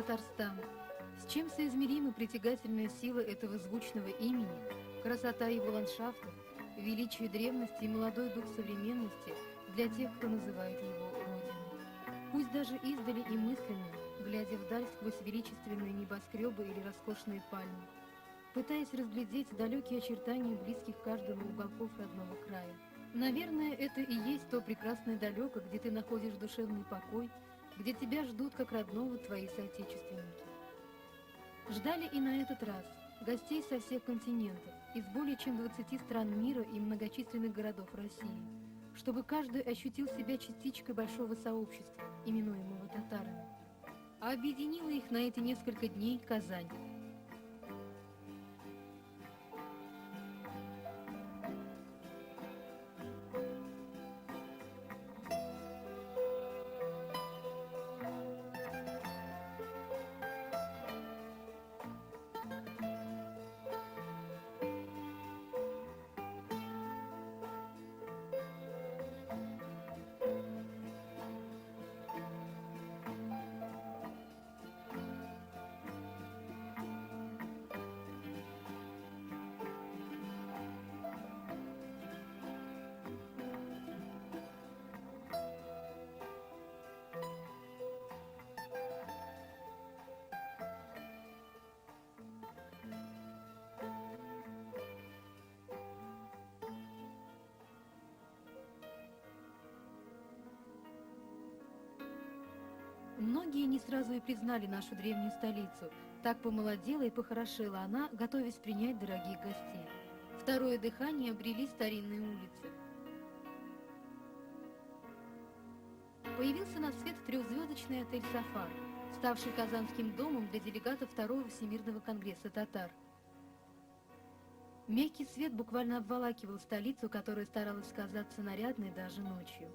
Татарстан. С чем соизмерима притягательная сила этого звучного имени, красота его ландшафтов, величие древности и молодой дух современности для тех, кто называет его Родиной. Пусть даже издали и мысленно, глядя вдаль сквозь величественные небоскребы или роскошные пальмы, пытаясь разглядеть далекие очертания близких каждому уголков родного края. Наверное, это и есть то прекрасное далеко, где ты находишь душевный покой, где тебя ждут как родного твои соотечественники. Ждали и на этот раз гостей со всех континентов, из более чем 20 стран мира и многочисленных городов России, чтобы каждый ощутил себя частичкой большого сообщества, именуемого татарами. А объединила их на эти несколько дней Казань. Многие не сразу и признали нашу древнюю столицу. Так помолодела и похорошела она, готовясь принять дорогих гостей. Второе дыхание обрели старинные улицы. Появился на свет трехзвездочный отель «Сафар», ставший казанским домом для делегатов Второго Всемирного конгресса татар. Мягкий свет буквально обволакивал столицу, которая старалась казаться нарядной даже ночью.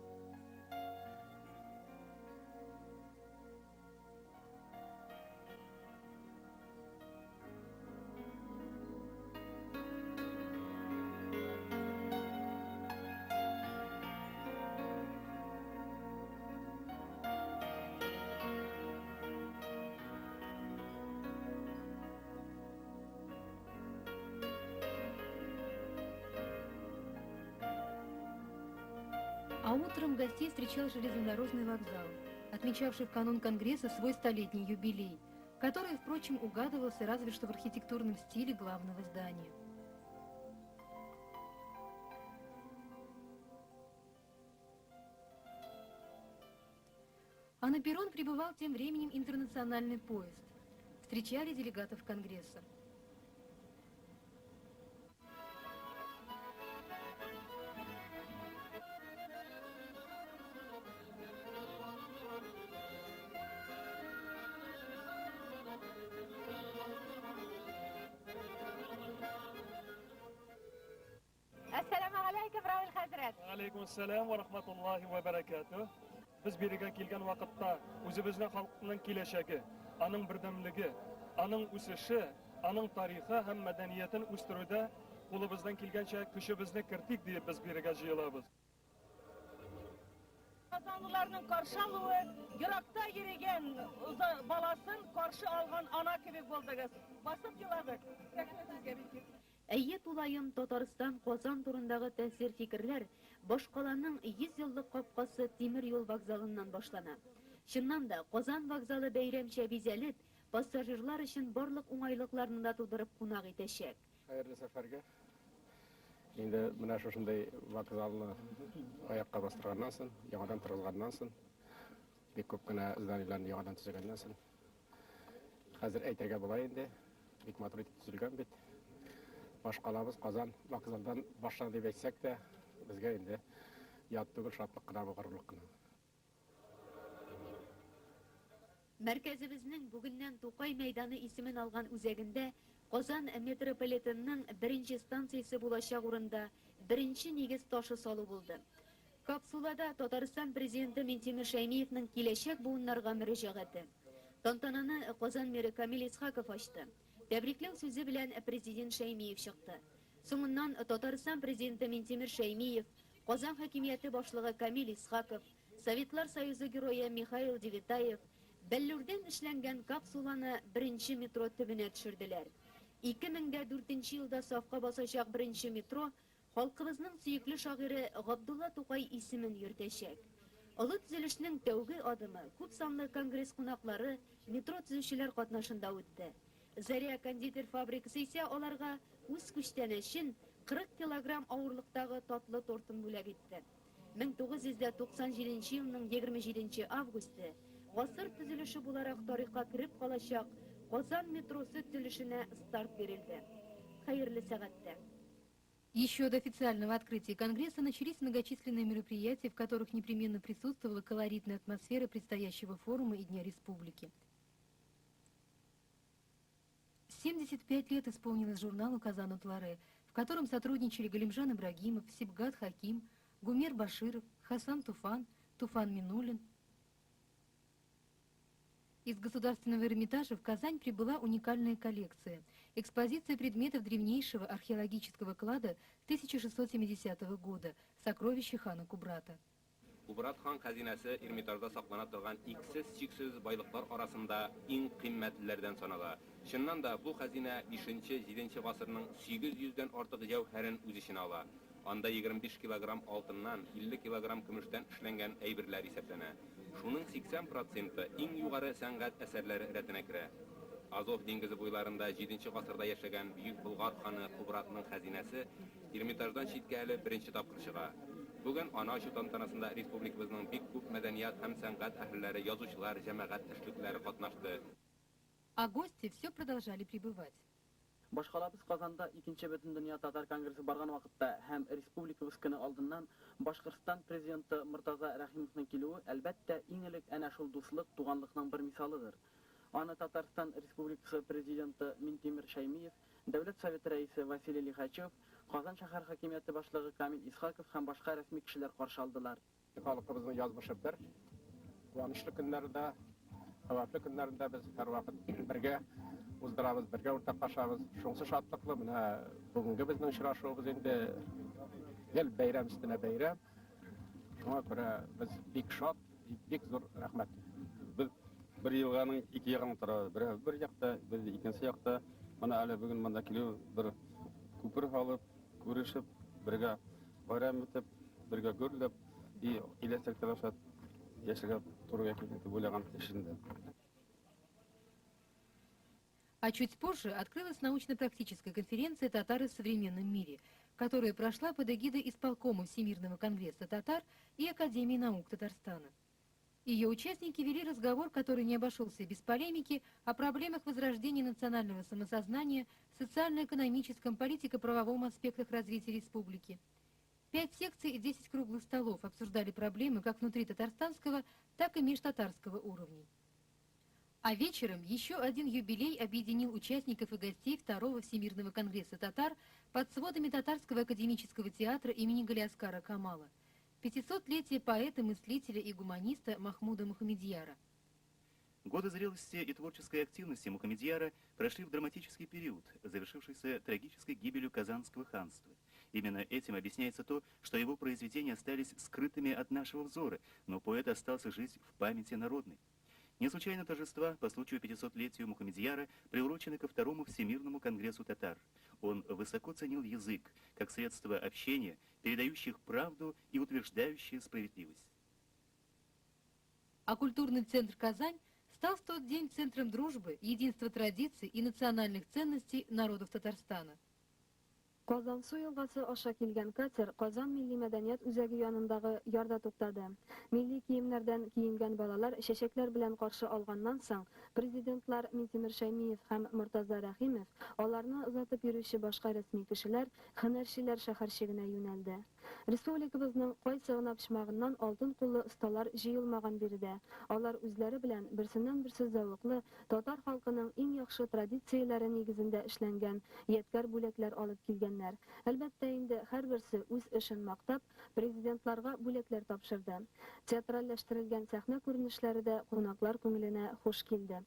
А утром гостей встречал железнодорожный вокзал, отмечавший в канун Конгресса свой столетний юбилей, который, впрочем, угадывался разве что в архитектурном стиле главного здания. А на перрон прибывал тем временем интернациональный поезд. Встречали делегатов Конгресса. Әссәламә галәйкем, Равил хәзрәт. Алейкум ассалам ва рахматуллахи ва баракатуh. Без бирегә килгән вакытта үзебезнең халыкның киләчәге, аның бердәмлеге, аның үсеше, аның тарихы һәм мәдәниятен үстерүдә кулыбыздан килгәнчә көчебезне кертик диеп без бирегә җыелабыз. Казанлыларның каршы алуы, еракта йөрегән баласын каршы алган ана кебек булдыгыз. Басып еладык. Рәхмәт сезгә бик күп. Әйе, тулаем Татарстан, Казан турындагы тәэсир-фикерләр башкаланың 100 еллык капкасы тимер юл вокзалыннан башлана. Чыннан да, Казан вокзалы бәйрәмчә бизәлеп, пассажирлар өчен барлык уңайлыкларны да тудырып кунак итәчәк. Хәерле сәфәргә. Инде менә шушындый вокзалны аякка бастырганнан соң, яңадан торгызганнан соң, бик күп кенә зданиеләрне яңадан төзегәннән соң, хәзер әйтергә була инде, бик матур итеп төзелгән бит. Башкалабыз Казан вокзалдан башлана дип әйтсәк тә, безгә инде ят түгел, шатлык кына бу, горурлык кына. Мәркәзебезнең бүгеннән Тукай мәйданы исемен алган үзәгендә Казан метрополитенының беренче станциясе булачак урында беренче нигез ташы салу булды. Капсулада Татарстан Президенты Минтимер Шәймиевның киләчәк буыннарга мөрәҗәгате. Тантананы Казан мэры Камил Исхаков ачты. Тәбрикләү сүзе белән Президент Шәймиев чыкты. Соңыннан Татарстан Президенты Минтимер Шәймиев, Казан хакимияте башлыгы Камил Исхаков, Советлар Союзы Герое Михаил Девятаев, Бәллүрдән эшләнгән капсуланы беренче метро төбенә төшерделәр. 2004 елда сафка басачак беренче метро халкыбызның сөекле шагыйре Габдулла Тукай исемен йөртәчәк. Олы төзелешнең тәүге адымы күп санлы конгресс кунаклары, метро төзүчеләр катнашында үтте. Заря кондитер фабрикасы исә аларга үз күчтәнәчен, 40 килограмм авырлыктагы татлы тортын бүләк итте. 1997 елның 27 августы гасыр төзелеше буларак тарихка кереп калачак Казан метросы төзелешенә старт бирелде. Хәерле сәгатьтә! Еще до официального открытия Конгресса начались многочисленные мероприятия, в которых непременно присутствовала колоритная атмосфера предстоящего форума и Дня Республики. 75 лет исполнилось журналу «Казан Утларе», в котором сотрудничали Галимжан Ибрагимов, Сибгат Хаким, Гумер Баширов, Хасан Туфан, Туфан Минуллин. Из Государственного Эрмитажа в Казань прибыла уникальная коллекция. Экспозиция предметов древнейшего археологического клада 1670 года «Сокровища хана Кубрата». Кубрат хан хәзинәсе Эрмитажда саклана торган иксез-чиксез байлыклар арасында иң кыйммәтлеләрдән санала. Чыннан да, бу хәзинә бишенче-җиденче гасырның 800 дән артык җәүһәрен үз эченә ала. Анда 25 килограмм алтыннан, 50 килограмм көмештән эшләнгән әйберләр исәпләнә. Шуның 80 проценты иң югары сәнгать әсәрләре рәтенә керә. Азов диңгезе буйларында җиденче гасырда яшәгән бөек болгар ханы Кубратның хәзинәсе Эрмитаждан читкә әле беренче тапкыр чыга. Бүген аны ачу тантанасында республикабызның бик күп мәдәният һәм сәнгать әһелләре, язучылар, җәмәгать эшлеклеләре катнашты. А гости все продолжали прибывать. Башкалабыз Казанда икенче Бөтендөнья татар конгрессы барган вакытта һәм Республикабыз көне алдыннан Башкортстан Президенты Мортаза Рәхимовның килүе, әлбәттә, иң элек әнә шул дуслык, туганлыкның бер мисалыдыр. Аны Татарстан Республикасы Президенты Минтимер Шәймиев, Дәүләт Советы Рәисе Василий Лихачев, Казан шәһәр хакимияте башлыгы Камил Исхаков һәм башка рәсми кешеләр каршы алдылар. Халкыбызның язмышы бер. Куанычлы көннәрдә, хәвефле көннәрендә без һәрвакыт бергә уздырабыз, бергә уртаклашабыз. Шунысы шатлыклы, менә бүгенге безнең очрашуыбыз инде гел бәйрәм өстенә бәйрәм. Шуңа күрә без бик шат, бик зур рәхмәт. Без бер елганың ике ягында торабыз. Берәү бер якта, без икенче якта. Менә әле бүген монда килү бер күпер салып, күрешеп, бергә байрам итеп, бергә гөрләп и киләчәктә дә шат яшәргә туры килде дип уйлаган эш инде. А чуть позже открылась научно-практическая конференция «Татары в современном мире», которая прошла под эгидой исполкома Всемирного конгресса татар и Академии наук Татарстана. Ее участники вели разговор, который не обошелся без полемики, о проблемах возрождения национального самосознания, социально-экономическом, политико-правовом аспектах развития республики. Пять секций и 10 круглых столов обсуждали проблемы как внутри татарстанского, так и межтатарского уровней. А вечером еще один юбилей объединил участников и гостей Второго Всемирного конгресса татар под сводами Татарского академического театра имени Галиаскара Камала. 500-летие поэта, мыслителя и гуманиста Махмуда Мухамедьяра. Годы зрелости и творческой активности Мухамедьяра прошли в драматический период, завершившийся трагической гибелью Казанского ханства. Именно этим объясняется то, что его произведения остались скрытыми от нашего взора, но поэт остался жить в памяти народной. Не случайно торжества по случаю 500-летию Мухамедьяра приурочены ко Второму Всемирному конгрессу татар. Он высоко ценил язык, как средство общения, передающих правду и утверждающее справедливость. А культурный центр «Казань» стал в тот день центром дружбы, единства традиций и национальных ценностей народов Татарстана. Казансу елгасы аша килгән катер Казан милли мәдәният үзәге янындагы ярда туктады. Милли киемнәрдән киенгән балалар чәчәкләр белән каршы алганнан соң, президентлар Минтимер Шәймиев һәм Мортаза Рәхимов, аларны озатып йөрүче башка рәсми кешеләр Һөнәрчеләр шәһәрчегенә юнәлде. Республикабызның кайсы гына почмагыннан алтын куллы осталар җыелмаган биредә. Алар үзләре белән берсеннән-берсе зәвыклы, татар халкының иң яхшы традицияләре нигезендә эшләнгән ядкәр бүләкләр алып килгәннәр. Әлбәттә инде, һәрберсе үз эшен мактап, президентларга бүләкләр тапшырды. Театральләштерелгән сәхнә күренешләре дә кунаклар күңеленә хуш килде.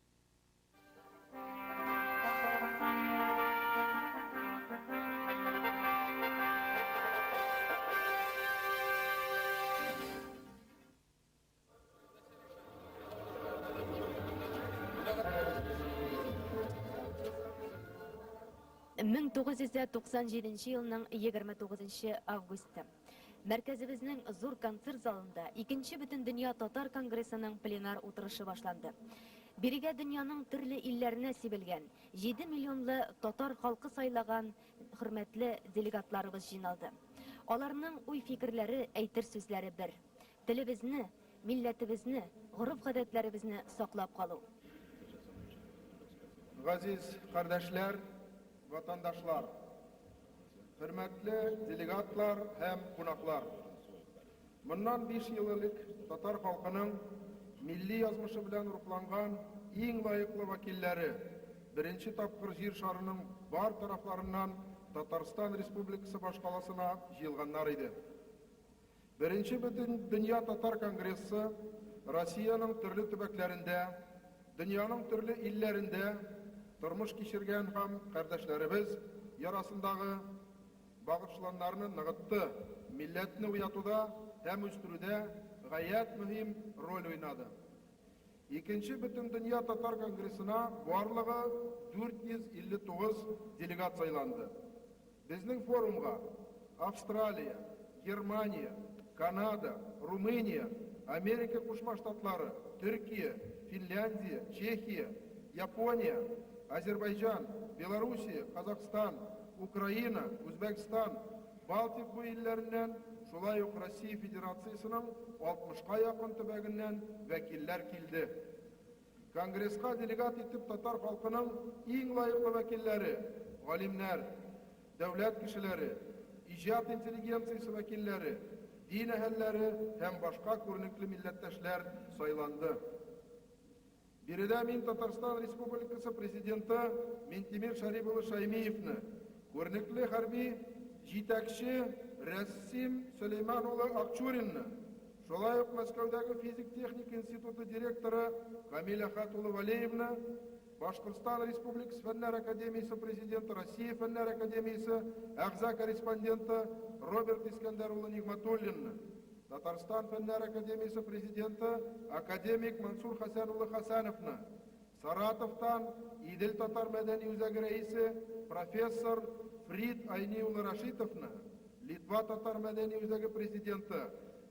1997 елның 29 августы. Мәркәзебезнең зур концерт залында Икенче Бөтендөнья татар конгрессының пленар утырышы башланды. Бирегә дөньяның төрле илләренә сибелгән, җиде миллионлы татар халкы сайлаган хөрмәтле делегатларыбыз җыйналды. Аларның уй-фикерләре, әйтер сүзләре бер, телебезне, милләтебезне, гореф-гадәтләребезне саклап калу. Газиз кардәшләр, ватандашлар! Хөрмәтле делегатлар һәм кунаклар! Моннан биш ел элек татар халкының милли язмышы белән рухланган иң лаеклы вәкилләре беренче тапкыр җир шарының бар тарафларыннан Татарстан Республикасы башкаласына җыелганнар иде. Беренче Бөтендөнья татар конгрессы Россиянең төрле төбәкләрендә, дөньяның төрле илләрендә тормыш кичергән һәм кардәшләребез ярасындагы багышланнарны ныгытты, милләтне уятуда һәм үстерүдә гаять мөһим роль уйнады. Икенче Бөтендөнья татар конгрессына барлыгы 459 делегат сайланды. Безнең форумга Австралия, Германия, Канада, Румыния, Америка Кушма Штатлары, Төркия, Финляндия, Чехия, Япония, Азербайҗан, Белоруссия, Казахстан, Украина, Үзбәкстан, Балтик буе илләреннән, шулай ук Россия Федерациясенең алтмышка якын төбәгеннән вәкилләр килде. Конгресска делегат итеп татар халкының иң лаеклы вәкилләре, галимнәр, дәүләт кешеләре, иҗат интеллигенциясе вәкилләре, дин әһелләре һәм башка күренекле милләттәшләр сайланды. Биредә мин Татарстан Республикасы Президенты Минтимер Шәрип улы Шәймиевне, күренекле хәрби җитәкче Рәсим Сөләйман улы Акчуринны, Шулай ук Мәскәүдәге физик-техника институты директоры Камил Әхәт улы Вәлиевны, Башкортстан Республикасы Фәннәр академиясе президенты, Россия Фәннәр академиясе әгъза-корреспонденты Роберт Искәндәр улы Нигъмәтуллинны, Татарстан Фәннәр академиясе президенты, академик Мансур Хәсән улы Хәсәновны, Саратовтан Идел татар мәдәни үзәге рәисе, профессор Фрид Айни улы Рашитовны, Литва татар мәдәни үзәге президенты,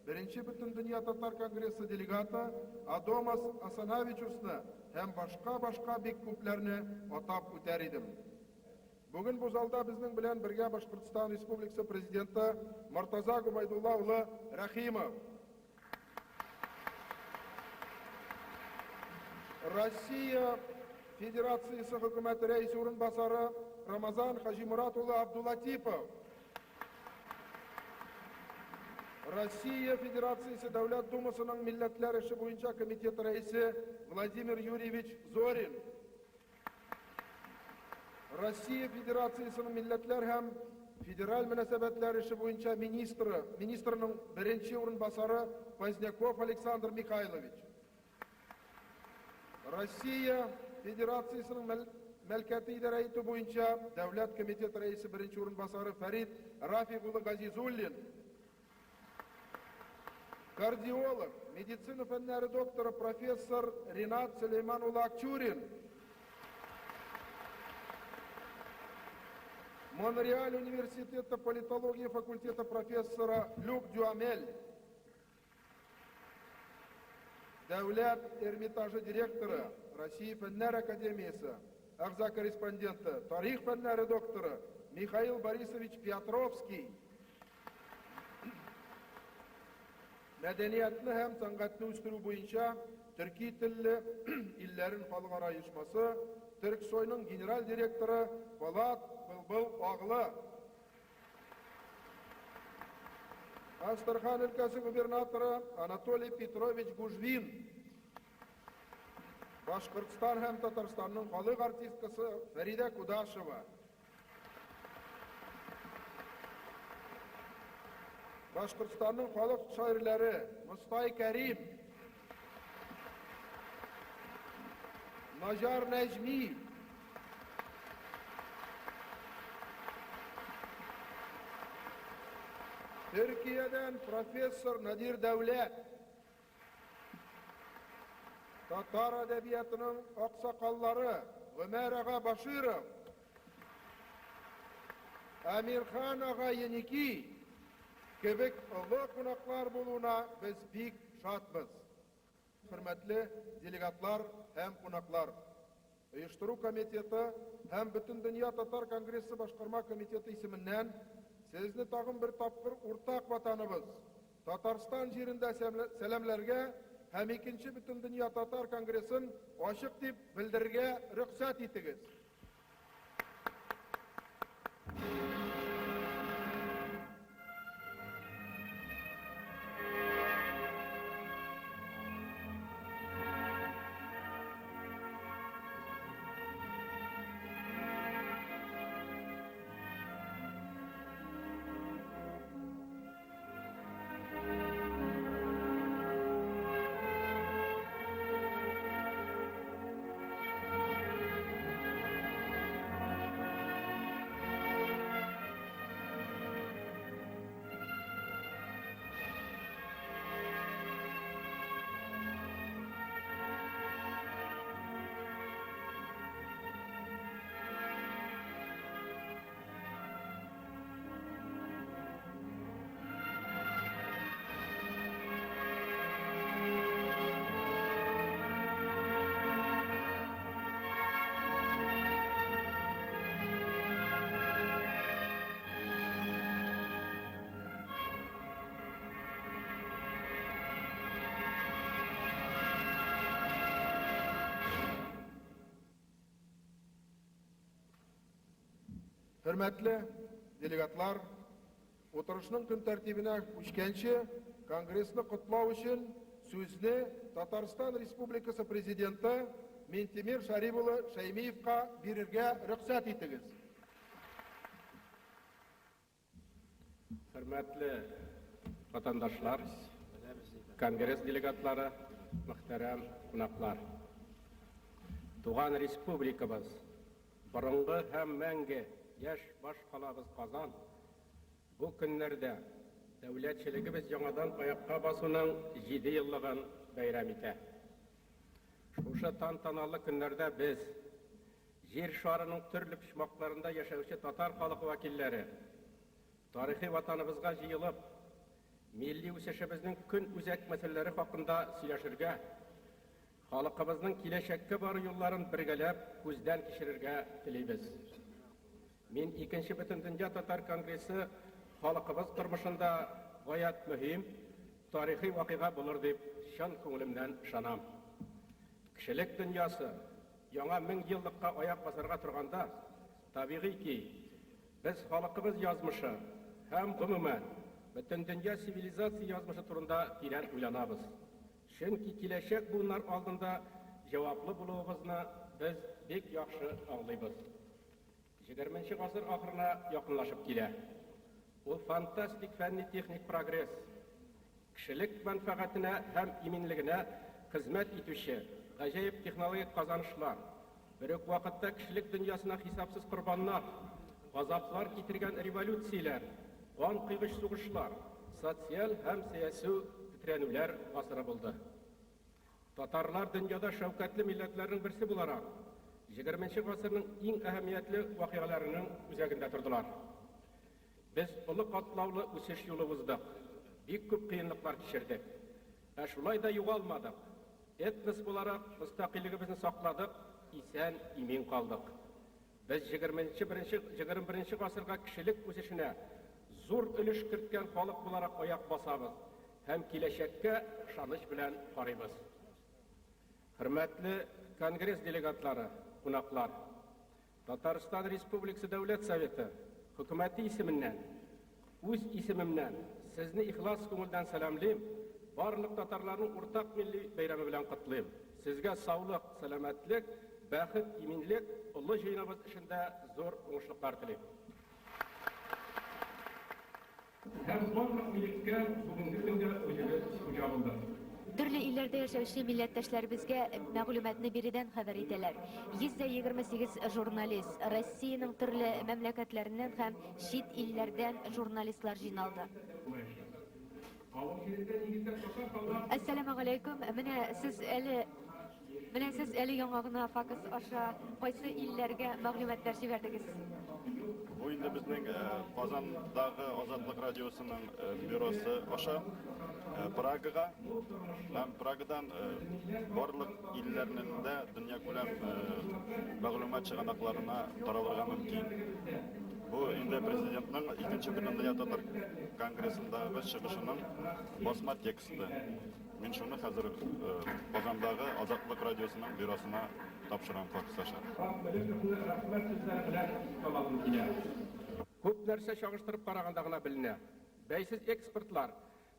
Беренче Бөтендөнья татар конгрессы делегаты Адомас Асанавичусны һәм башка-башка бик күпләрне атап үтәр идем. Бүген бу залда безнең белән бергә Башкортстан Республикасы Президенты Мортаза Гобәйдулла улы Рәхимов, Россия Федерациясе Хөкүмәте Рәисе урынбасары Рамазан Хаҗиморат улы Абдулатипов, Россия Федерациясе Дәүләт Думасының милләтләр эше буенча комитеты рәисе Владимир Юрьевич Зорин, Россия Федерациясенең милләтләр һәм федераль мөнәсәбәтләр эше буенча министры, министрының беренче урынбасары Поздняков Александр Михайлович, Россия Федерациясенең мәлкәте идарә итү буенча Дәүләт комитеты рәисе беренче урынбасары Фәрит Рафик улы Газизуллин, Кардиолог, медицина фәннәре докторы, профессор Ринат Сөләйман улы Акчурин. Монреаль университеты политология факультеты профессора Люк Дюамель. Дәүләт Эрмитажы директоры, Россия Фәннәр академиясе әгъза-корреспонденты, тарих фәннәре докторы Михаил Борисович Петровский. Мәдәниятне һәм сәнгатьне үстерү буенча төрки телле илләрен халыкара оешмасы Төрксойның генераль директоры Полат Былбыл оглы. Астрахань өлкәсе губернаторы Анатолий Петрович Гужвин. Башкортстан һәм Татарстанның халык артисткасы Фәридә Кудашева. Башкортстанның халык шагыйрьләре Мостай Кәрим, Наҗар Нәҗми, Төркиядән профессор Надир Дәүләт, Татар әдәбиятының аксакаллары Гомәр ага Баширов. Әмирхан ага Еники кебек олы кунаклар булуына без бик шатбыз. Хөрмәтле делегатлар һәм кунаклар! Оештыру комитеты һәм Бөтендөнья татар конгрессы башкарма комитеты исеменнән сезне тагын бер тапкыр уртак Ватаныбыз, Татарстан җирендә сәламләргә һәм икенче Бөтендөнья татар конгрессын ачык дип белдерергә рөхсәт итегез. Хөрмәтле делегатлар, утырышның көн тәртибенә күчкәнче, Конгрессны котлау өчен сүзне Татарстан Республикасы Президенты Минтимер Шәрип улы Шәймиевка бирергә рөхсәт итегез. Хөрмәтле ватандашлар, конгресс делегатлары, мөхтәрәм кунаклар! Туган республикабыз, борынгы һәм мәңге яшь баш калабыз Казан бу көннәрдә дәүләтчелегебез яңадан аякка басуның җидееллыгын бәйрәм итә. Шушы тантаналы көннәрдә без, Җир шарының төрле почмакларында яшәүче татар халкы вәкилләре, тарихи Ватаныбызга җыелып, милли үсешебезнең көн үзәк мәсьәләләре хакында сөйләшергә, халкыбызның киләчәккә бару юлларын бергәләп күздән кичерергә телибез. Мин Икенче Бөтендөнья татар конгрессы халкыбыз тормышында гаять мөһим, тарихи вакыйга булыр дип чын күңелемнән ышанам. Кешелек дөньясы яңа меңьеллыкка аяк басарга торганда, табигый ки, без халкыбыз язмышы һәм, гомумән, бөтендөнья цивилизация язмышы турында тирән уйланабыз. Чөнки киләчәк буыннар алдында җаваплы булуыбызны без бик яхшы аңлыйбыз. Егерменче гасыр ахырына якынлашып килә. Ул фантастик фәнни-техник прогресс, кешелек мәнфәгатенә һәм иминлегенә хезмәт итүче гаҗәеп технологик казанышлар, бер үк вакытта кешелек дөньясына хисапсыз корбаннар, газаплар китергән революцияләр, канкойгыч сугышлар, социаль һәм сәяси тетрәнүләр гасыры булды. Татарлар дөньяда шәүкәтле милләтләрнең берсе буларак, егерменче гасырның иң әһәмиятле вакыйгаларының үзәгендә тордылар. Без олы катлаулы үсеш юлы уздык, бик күп кыенлыклар кичердек. Ә шулай да югалмадык. Этнос буларак мөстәкыйльлегебезне сакладык, исән-имин калдык. Без егерменче беренче 21 гасырга кешелек үсешенә зур өлеш керткән халык буларак аяк басабыз һәм киләчәккә ышаныч белән карыйбыз. Хөрмәтле Конгресс делегатлары, кунаклар! Татарстан Республикасы Дәүләт Советы, Хөкүмәте исеменнән, үз исемемнән сезне ихлас күңелдән сәламлим, барлык татарларның уртак милли бәйрәме белән котлыйм. Сезгә саулык, сәламәтлек, бәхет, иминлек, олы җыеныбыз эшендә зур уңышлыклар телим. Һәм барлык милеккә бүгенге көндә үзебез хуҗа булдык. Төрле илләрдә яшәүче милләттәшләребезгә мәгълүматны биредән хәбәр итәләр. 128 журналист, Россиянең төрле мәмләкәтләреннән һәм чит илләрдән журналистлар җыйналды. Әссәламегаләйкүм. Менә сез әле Менә сез әле яңа гына факс аша кайсы илләргә мәгълүматлар җибәрдегез? Бу инде безнең Казандагы Азатлык радиосының бюросы аша Прагага һәм Прагадан барлык илләрнең дә дөньякүләм мәгълүмат чыганакларына таралырга мөмкин. Бу инде президентның икенче Бөтендөнья татар конгрессындагы чыгышының басма тексты. Мин шуны хәзер Казандагы Азатлык радиосының бюросына тапшырам факс аша. Рәхмәт сүзләре белән искә аласым килә. Күп нәрсә чагыштырып караганда гына беленә. Бәйсез экспертлар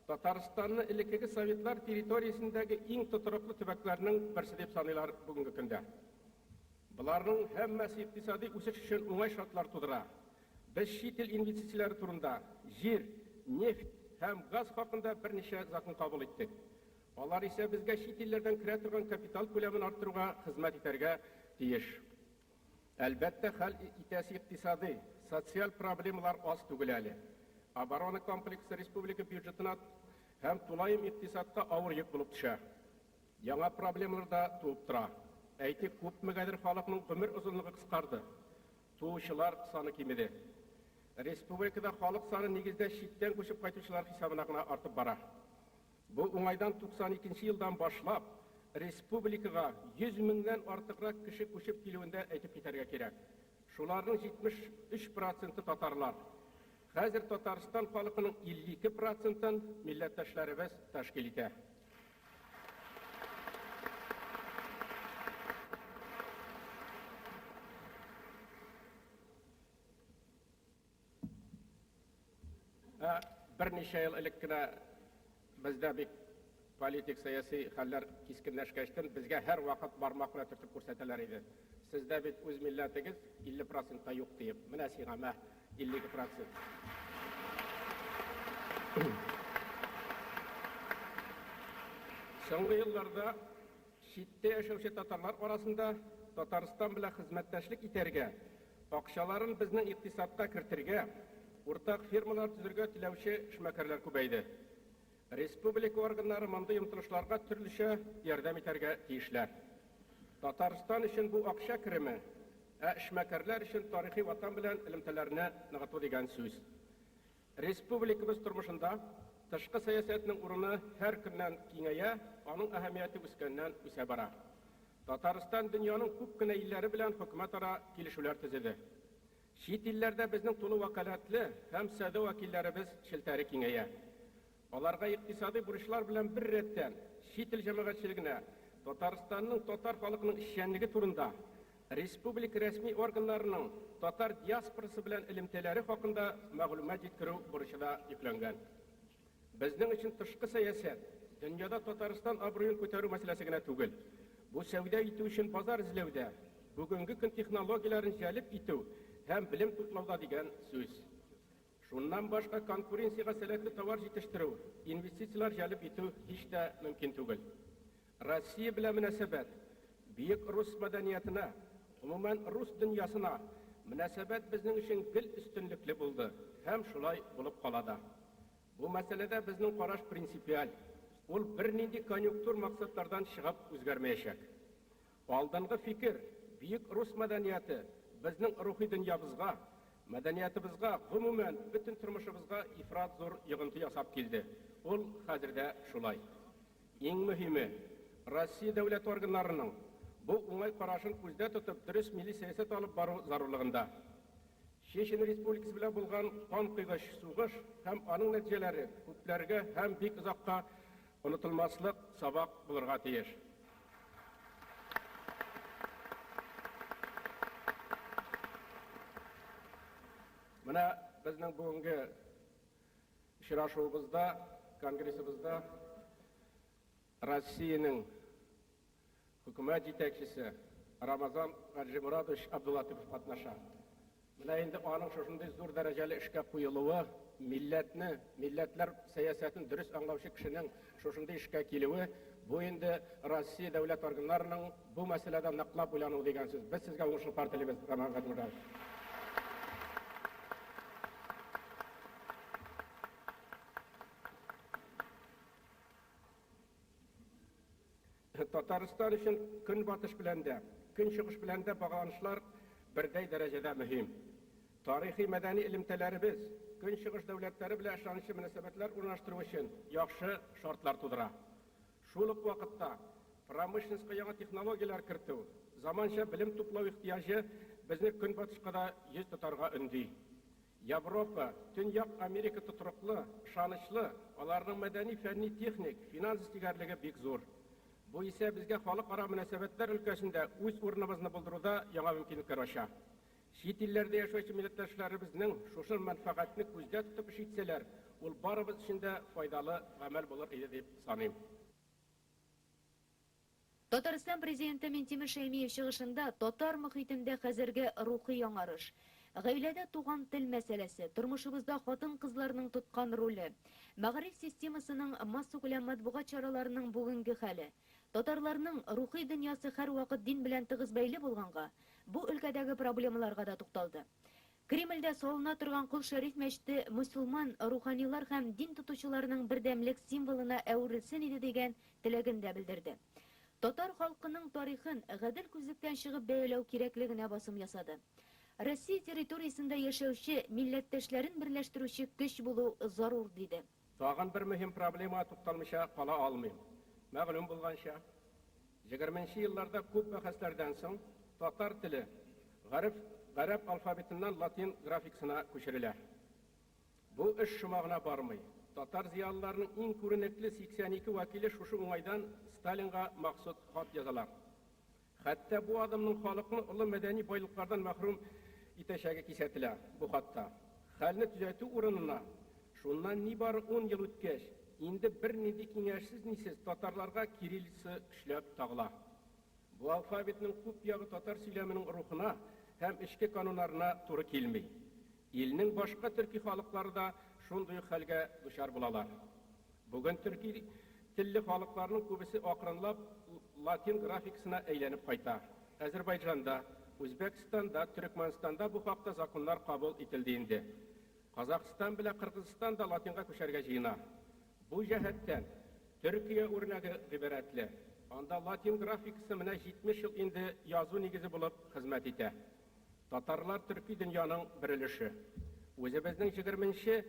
Татарстанны элеккеге советлар территориясендәге иң тотрыклы төбәкләрнең берсе дип саныйлар бүгенге көндә. Боларның һәммәсе икътисади үсеш өчен уңай шартлар тудыра. Без чит ил инвестицияләре турында, җир, нефть һәм газ хакында берничә закон кабул иттек. Алар исә безгә чит илләрдән керә торган капитал күләмен арттыруга хезмәт итәргә тиеш. Әлбәттә, хәл итәсе икътисадый, социаль проблемалар аз түгел әле. Оборона комплексы республика бюджетына һәм тулаем икътисадка авыр йөк булып төшә. Яңа проблемалар да туып тора. Әйтик, күпмегәдер халыкның гомер озынлыгы кыскарды. Туучылар саны кимеде. Республикада халык саны нигездә читтән күчеп кайтучылар хисабына гына артып бара. Бу уңайдан 92 нче елдан башлап республикага 100 меңнән артыграк кеше күчеп килүен дә әйтеп китәргә кирәк. Шуларның 73 проценты татарлар. Хәзер Татарстан халкының 52 процентын милләттәшләребез тәшкил итә. Ә берничә ел элек кенә бездә бик политик, сәяси хәлләр кискенләшкәчтен, безгә һәрвакыт бармак белән төртеп күрсәтәләр иде. Сездә бит үз милләтегез 50 процент та юк диеп. Менә сиңа мә 52 процент. Соңгы елларда Читтә яшәүче татарлар арасында Татарстан белән хезмәттәшлек итәргә, акчаларын безнең икътисадка кертергә, уртак фирмалар төзергә теләүче эшмәкәрләр күбәйде. Республика органнары мондый омтылышларга төрлечә ярдәм итәргә тиешләр. Татарстан өчен бу акча кереме, ә эшмәкәрләр өчен тарихи ватан белән элемтәләрне ныгыту дигән сүз. Республикабыз тормышында тышкы сәясәтнең урыны һәр көннән киңәя, аның әһәмияте үскәннән үсә бара. Татарстан дөньяның күп кенә илләре белән хөкүмәтара килешүләр төзеде. Чит илләрдә безнең тулы вәкаләтле һәм сәүдә вәкилләребез челтәре киңәя. Аларга икътисадый бурычлар белән бер рәттән, чит ил җәмәгатьчелегенә Татарстанның татар халкының эшчәнлеге турында, республика рәсми органнарының татар диаспорасы белән элемтәләре хакында мәгълүмат җиткерү бурычы да йөкләнгән. Безнең өчен тышкы сәясәт, дөньяда Татарстан абруен күтәрү мәсьәләсе генә түгел. Бу сәүдә итү өчен базар эзләүдә, бүгенге көн технологияләрен җәлеп итү һәм белем туплауда дигән сүз. Шуннан башка конкуренциягә сәләтле товар җитештерү, инвестицияләр җәлеп итү һич тә мөмкин түгел. Россия белән мөнәсәбәт, бөек рус мәдәниятына, гомумән, рус дөньясына мөнәсәбәт безнең өчен гел өстенлекле булды һәм шулай булып кала да. Бу мәсьәләдә безнең караш принципиаль, ул бернинди конъюнктур максатлардан чыгып үзгәрмәячәк. Алдынгы фикер, бөек рус мәдәнияте безнең рухи дөньябызга, мәдәниятыбызга, гомумән, бөтен тормышыбызга ифрат зур йогынты ясап килде. Ул хәзер дә шулай. Иң мөһиме, Россия дәүләт органнарының бу уңай карашын күздә тотып дөрес милли сәясәт алып бару зарурлыгында. Чечен Республикасы белән булган канкойгыч сугыш һәм аның нәтиҗәләре күпләргә һәм бик озакка онытылмаслык сабак булырга тиеш. Менә безнең бүгенге очрашуыбызда, конгрессыбызда Россиянең хөкүмәт җитәкчесе Рамазан Гаджимурадович Абдулатипов катнаша. Менә инде аның шушындый зур дәрәҗәле эшкә куелуы, милләтне, милләтләр сәясәтен дөрес аңлаучы кешенең шушындый эшкә килүе, бу инде Россия дәүләт органнарының бу мәсьәләдә ныклап уйлануы дигән сүз. Без сезгә уңышлыклар телибез, Роман Гаджимурадович. Татарстан өчен Көнбатыш белән дә, Көнчыгыш белән дә багланышлар бердәй дәрәҗәдә мөһим. Тарихи-мәдәни элемтәләребез Көнчыгыш дәүләтләре белән ышанычлы мөнәсәбәтләр урнаштыру өчен яхшы шартлар тудыра. Шул ук вакытта промышленностька яңа технологияләр кертү, заманча белем туплау ихтыяҗы безне Көнбатышка да йөз тотарга өнди. Европа, Төньяк Америка тотрыклы, ышанычлы, аларның мәдәни, фәнни, техник, финанс егәрлеге бик зур. Бу исә безгә халыкара мөнәсәбәтләр өлкәсендә үз урыныбызны булдыруда яңа мөмкинлекләр ача. Чит илләрдә яшәүче милләттәшләребезнең шушы мәнфәгатьне күздә тотып эш итсәләр, ул барыбыз өчен дә файдалы гамәл булыр иде дип саныйм. Татарстан Президенты Минтимер Шәймиев чыгышында татар мохитендә хәзерге рухи яңарыш, гаиләдә туган тел мәсьәләсе, тормышыбызда хатын-кызларның тоткан роле, мәгариф системасының, массакүләм матбугат чараларының бүгенге хәле, татарларның рухи дөньясы һәрвакыт дин белән тыгыз бәйле булганга, бу өлкәдәге проблемаларга да тукталды. Кремльдә салына торган Кол Шәриф мәчете мөселман руханилар һәм дин тотучыларның бердәмлек символына әверелсен иде дигән теләген дә белдерде. Татар халкының тарихын гадел күзлектән чыгып бәяләү кирәклегенә басым ясады. Россия территориясендә яшәүче милләттәшләрен берләштерүче көч булу зарур, диде. Тагын бер мөһим проблемага тукталмыйча кала алмыйм. Мәгълүм булганча, егерменче елларда күп бәхәсләрдән соң татар теле гареф гарәп алфавитыннан латин графикасына күчерелә. Бу эш шома гына бармый. Татар зыялыларының иң күренекле 82 вәкиле шушы уңайдан Сталинга махсус хат язалар. Хәтта бу адымның халыкны олы мәдәни байлыклардан мәхрүм итәчәге кисәтелә бу хатта. Хәлне төзәтү урынына, шуннан нибары ун ел үткәч, инде бернинди киңәшсез-нисез татарларга кириллица көчләп тагыла. Бу алфавитның күп ягы татар сөйләменең рухына һәм эчке кануннарына туры килми. Илнең башка төрки халыклары да шундый ук хәлгә дучар булалар. Бүген төрки телле халыкларның күбесе акрынлап латин графикасына әйләнеп кайта. Әзербайҗанда, Үзбәкстанда, Төрекмәнстанда бу хакта законнар кабул ителде инде. Казахстан белән Кыргызстан да латинга күчәргә җыена. Бу җәһәттән Төркия үрнәге гыйбрәтле. Анда латин графикасы менә 70 ел инде язу нигезе булып хезмәт итә. Татарлар төрки дөньяның бер өлеше. Үзебезнең егерменче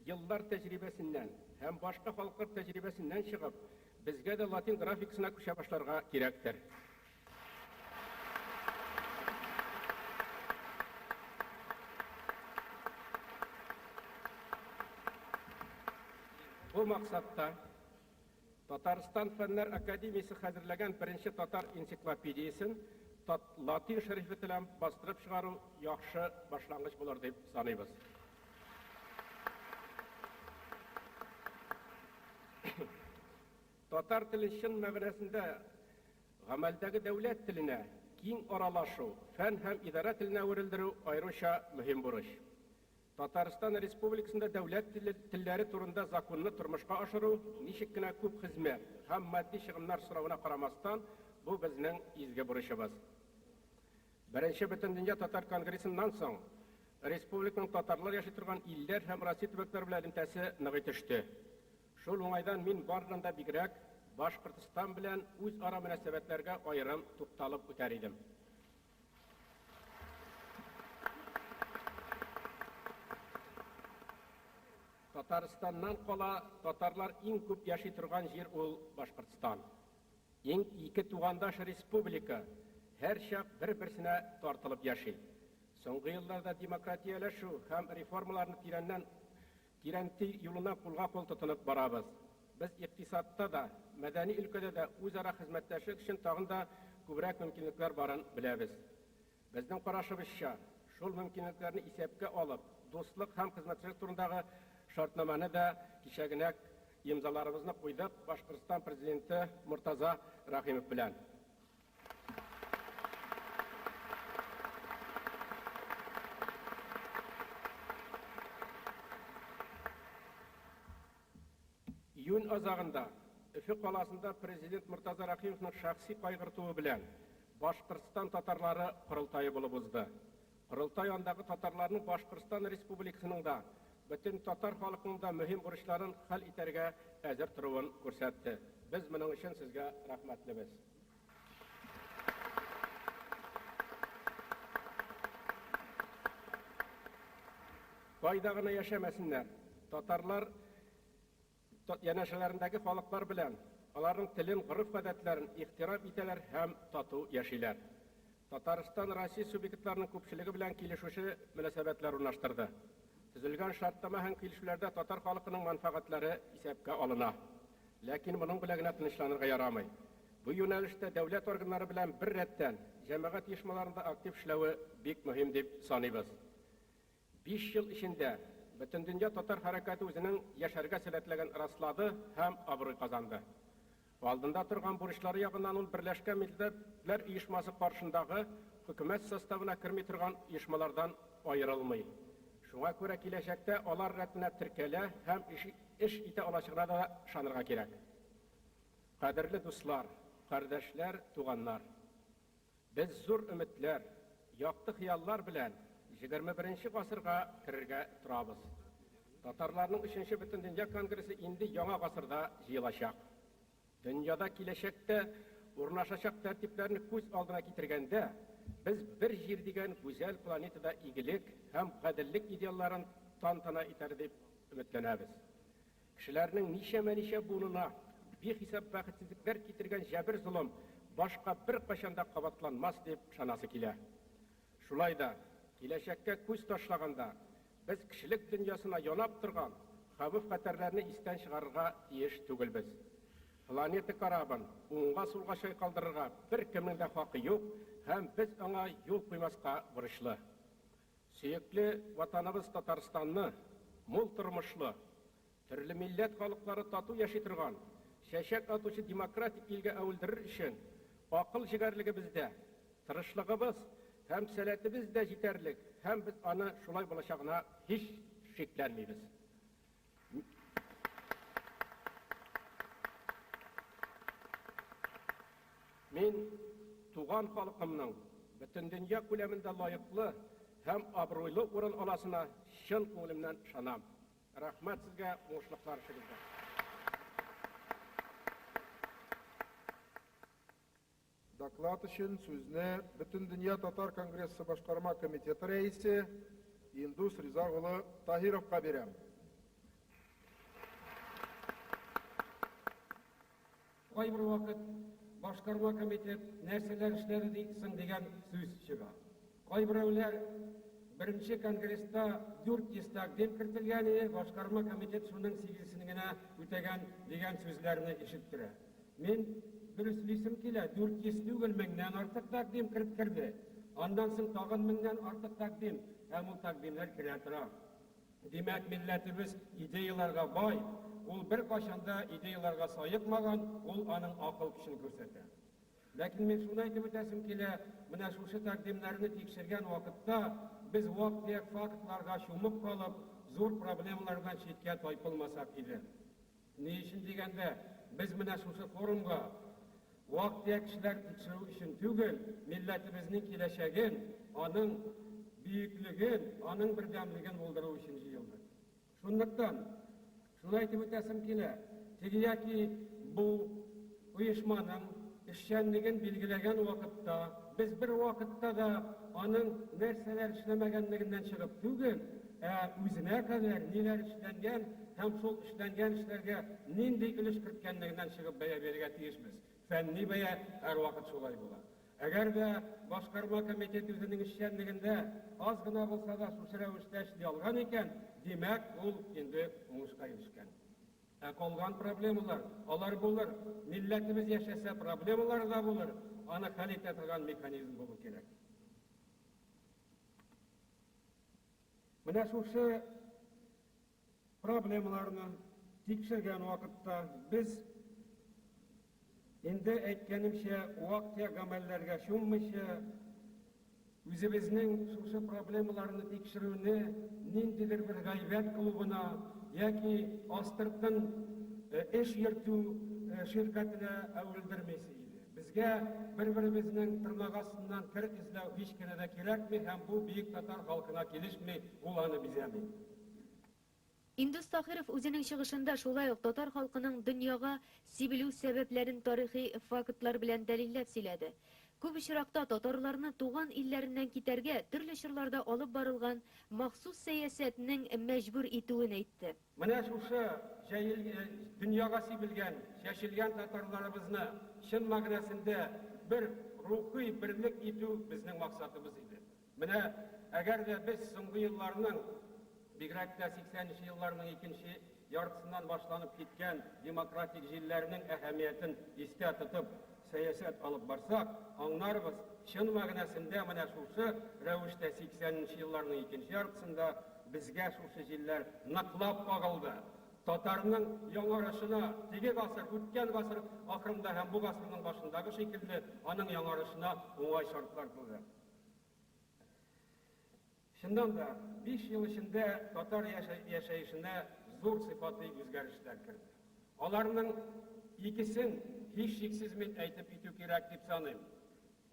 еллар тәҗрибәсеннән һәм башка халыклар тәҗрибәсеннән чыгып, безгә дә латин графикасына күчә башларга кирәктер. Бу максатта Татарстан Фәннәр академиясе хәзерләгән беренче татар энциклопедиясен тат латин шрифты белән бастырып чыгару яхшы башлангыч булыр дип саныйбыз. Татар телен чын мәгънәсендә гамәлдәге дәүләт теленә, киң аралашу, фән һәм идарә теленә әверелдерү аеруча мөһим бурыч. Татарстан Республикасында дәүләт телләре турында законны тормышка ашыру ничек кенә күп хезмәт һәм матди чыгымнар соравына карамастан, бу безнең изге бурычыбыз. Беренче Бөтендөнья татар конгрессыннан соң республиканың татарлар яши торган илләр һәм Россия төбәкләре белән элемтәсе ныгый төште. Шул уңайдан мин барыннан да бигрәк Башкортстан белән үзара мөнәсәбәтләргә аерым тукталып үтәр идем. Татарстаннан кала татарлар иң күп яши торган җир ул Башкортстан. Иң ике тугандаш республика һәрчак бер-берсенә тартылып яши. Соңгы елларда демократияләшү һәм реформаларны тирәннән тирәнтү юлына кулга-кул тотынып барабыз. Без икътисадта да, мәдәни өлкәдә дә үзара хезмәттәшлек өчен тагын да күбрәк мөмкинлекләр барын беләбез. Безнең карашыбызча, шул мөмкинлекләрне исәпкә алып, дуслык һәм хезмәттәшлек турындагы шартнамәне дә кичәгенәк имзаларыбызны куйдык Башкортстан Президенты Мортаза Рәхимов белән. Июнь азагында Өфе каласында Президент Мортаза Рәхимовның шәхси кайгыртуы белән Башкортстан татарлары корылтае булып узды. Корылтай андагы татарларның Башкортстан Республикасының да, бөтен татар халкының да мөһим бурычларын хәл итәргә әзер торуын күрсәтте. Без моның өчен сезгә рәхмәтлебез. Кайда гына яшәмәсеннәр, татарлар янәшәләрендәге халыклар белән аларның телен, гореф-гадәтләрен ихтирам итәләр һәм тату яшиләр. Татарстан Россия субъектларының күпчелеге белән килешүче мөнәсәбәтләр урнаштырды. Төзелгән шартнамә һәм килешүләрдә татар халкының мәнфәгатьләре исәпкә алына. Ләкин моның белән генә тынычланырга ярамый. Бу юнәлештә дәүләт органнары белән бер рәттән, җәмәгать оешмаларында актив эшләве бик мөһим дип саныйбыз. 5 ел эчендә Бөтендөнья татар хәрәкәте үзенең яшәргә сәләтлеген раслады һәм абруй казанды. Алдында торган бурычлары ягыннан ул Берләшкән Милләтләр Оешмасы каршындагы хөкүмәт составына керми торган оешмалардан аерылмый. Шуңа күрә киләчәктә алар рәтенә теркәлә һәм эш итә алачагына да ышанырга кирәк. Кадерле дуслар, кардәшләр, туганнар! Без зур өметләр, якты хыяллар белән 21 гасырга керергә торабыз. Татарларның өченче Бөтендөнья конгрессы инде яңа гасырда җыелачак. Дөньяда киләчәктә урнашачак тәртипләрне күз алдына китергәндә, без бер җир дигән гүзәл планетада игелек һәм гаделлек идеалларын тантана итәр дип өметләнәбез. Кешеләрнең ничәмә-ничә буынына бихисап бәхетсезлекләр китергән җәбер-золым башка беркайчан да кабатланмас дип ышанасы килә. Шулай да, киләчәккә күз ташлаганда, без кешелек дөньясына янап торган хәвеф-хәтәрләрне истән чыгарырга тиеш түгелбез. Планета корабын уңга-сулга чайкалдырырга беркемнең дә хакы юк һәм без аңа юл куймаска бурычлы. Сөекле Ватаныбыз Татарстанны мул тормышлы, төрле милләт халыклары тату яши торган, чәчәк атучы демократик илгә әверелдерер өчен акыл җегәрлегебез дә, тырышлыгыбыз һәм сәләтебез дә җитәрлек һәм без аны шулай булачагына һич шикләнмибез. Мин туган халкымның бөтендөнья күләмендә лаеклы һәм абруйлы урын аласына чын күңелемнән ышанам. Рәхмәт сезгә, уңышлыклар эшегездә. Доклад өчен сүзне Бөтендөнья татар конгрессы башкарма комитеты рәисе Индус Риза улы Таһировка бирәм. Кайбер вакыт башкарма комитет нәрсәләр эшләде ди соң дигән сүз чыга. Кайберәүләр беренче конгресста 400 тәкъдим кертелгән иде, башкарма комитет шуның сигезесен генә үтәгән дигән сүзләрне ишеттерә. Мин дөреслисем килә, 400 түгел, меңнән артык тәкъдим кереп керде. Аннан соң тагын меңнән артык тәкъдим, һәм ул тәкъдимнәр керә тора. Димәк, милләтебез идеяләргә бай, ул беркайчан да идеяләргә саекмаган, ул аның акыл көчен күрсәтә. Ләкин мин шуны әйтеп үтәсем килә, менә шушы тәкъдимнәрне тикшергән вакытта без вак-төяк фактларга чумып калып, зур проблемалардан читкә тайпылмасак иде. Ни өчен дигәндә, без менә шушы форумга вак-төяк эшләр тикшерү өчен түгел, милләтебезнең киләчәген, аның бөеклеген, аның бердәмлеген булдыру өчен җыелдык. Шунлыктан, шуны әйтеп үтәсем килә, теге яки бу оешманың эшчәнлеген билгеләгән вакытта, без бер вакытта да аның нәрсәләр эшләмәгәнлегеннән чыгып түгел, ә үзенә кадәр ниләр эшләнгән һәм шул эшләнгән эшләргә нинди өлеш керткәнлегеннән чыгып бәя бирергә тиешбез. Фәнни бәя һәрвакыт шулай була. Әгәр дә башкарма комитет үзенең эшчәнлегендә аз гына булса да шушы рәвештә эшли алган икән, димәк, ул инде уңышка ирешкән. Ә калган проблемалар, алар булыр. Милләтебез яшәсә, проблемалар да булыр, аны хәл итә торган механизм булу кирәк. Менә шушы проблемаларны тикшергән вакытта без инде әйткәнемчә, вак-төяк гамәлләргә чуммыйча, үзебезнең шушы проблемаларны тикшерүне ниндидер бер гайбәт клубына яки астыртын эш йөртү ширкәтенә әверелдермисе иде. Безгә бер-беребезнең тырнак астыннан кер эзләү һич кенә дә кирәкми һәм бу бөек татар халкына килешми, ул аны бизәми. Индус Таһиров үзенең чыгышында шулай ук татар халкының дөньяга сибелү сәбәпләрен тарихи фактлар белән дәлилләп сөйләде. Күп очракта татарларны туган илләреннән китәргә төрле чорларда алып барылган махсус сәясәтнең мәҗбүр итүен әйтте. Менә шушы җәел дөньяга сибелгән, чәчелгән татарларыбызны чын мәгънәсендә бер рухый берлек итү безнең максатыбыз иде. Менә әгәр дә без соңгы елларның, бигрәк тә 80 нче елларның икенче яртысыннан башланып киткән демократик җилләрнең әһәмиятен истә тотып сәясәт алып барсак, аңнарбыз, чын мәгънәсендә менә шушы рәвештә 80 нче елларның икенче яртысында безгә шушы җилләр ныклап кагылды. Татарның яңарышына, теге гасыр, үткән гасыр ахырында һәм бу гасырның башындагы шикелле, аның яңарышына уңай шартлар туды. Чыннан да, биш ел эчендә татар яшәешенә зур сыйфатый үзгәрешләр керде. Аларның икесен һичшиксез мин әйтеп китү кирәк дип саныйм.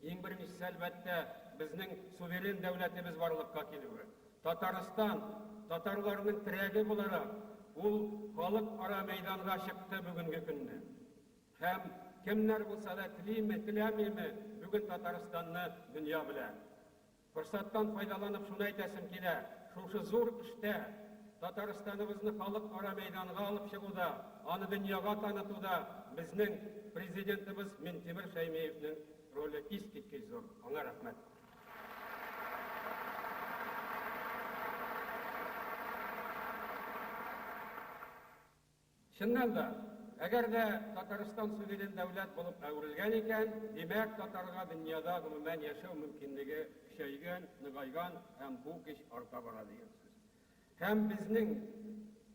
Иң беренчесе, әлбәттә, безнең суверен дәүләтебез барлыкка килүе. Татарстан, татарларның терәге буларак, ул халыкара мәйданга чыкты бүгенге көнне. Һәм кемнәр булса да телиме, теләмиме, бүген Татарстанны дөнья белә. Форсаттан файдаланып шуны әйтәсем килә, шушы зур эштә, Татарстаныбызны халыкара мәйданга алып чыгуда, аны дөньяга танытуда безнең Президентыбыз Минтимер Шәймиевнең роле искиткеч зур. Аңа рәхмәт. Чыннан да, әгәр дә Татарстан суверен дәүләт булып әверелгән икән, димәк, татарга дөньяда гомумән яшәү мөмкинлеге көчәйгән, ныгайган һәм бу көч арта бара дигән сүз. Һәм безнең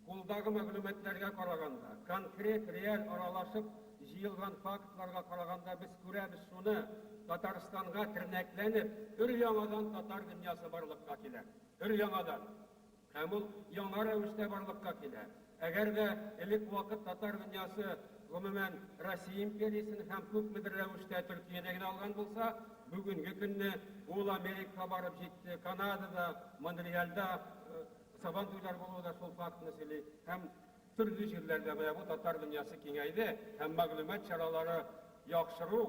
кулдагы мәгълүматларга караганда, конкрет, реаль аралашып җыелган фактларга караганда без күрәбез шуны, Татарстанга тернәкләнеп, өр-яңадан татар дөньясы барлыкка килә. Өр-яңадан. Һәм ул яңа рәвештә барлыкка килә. Әгәр дә элек вакыт татар дөньясы, гомумән, Россия империясен һәм күпмедер рәвештә Төркияне генә алган булса, бүгенге көнне ул Америкага барып җитте, Канадада, Монреальдә Сабантуйлар булуы да шул фактны сөйли. Һәм төрле җирләрдә менә бу татар дөньясы киңәйде һәм мәгълүмат чаралары яхшыру,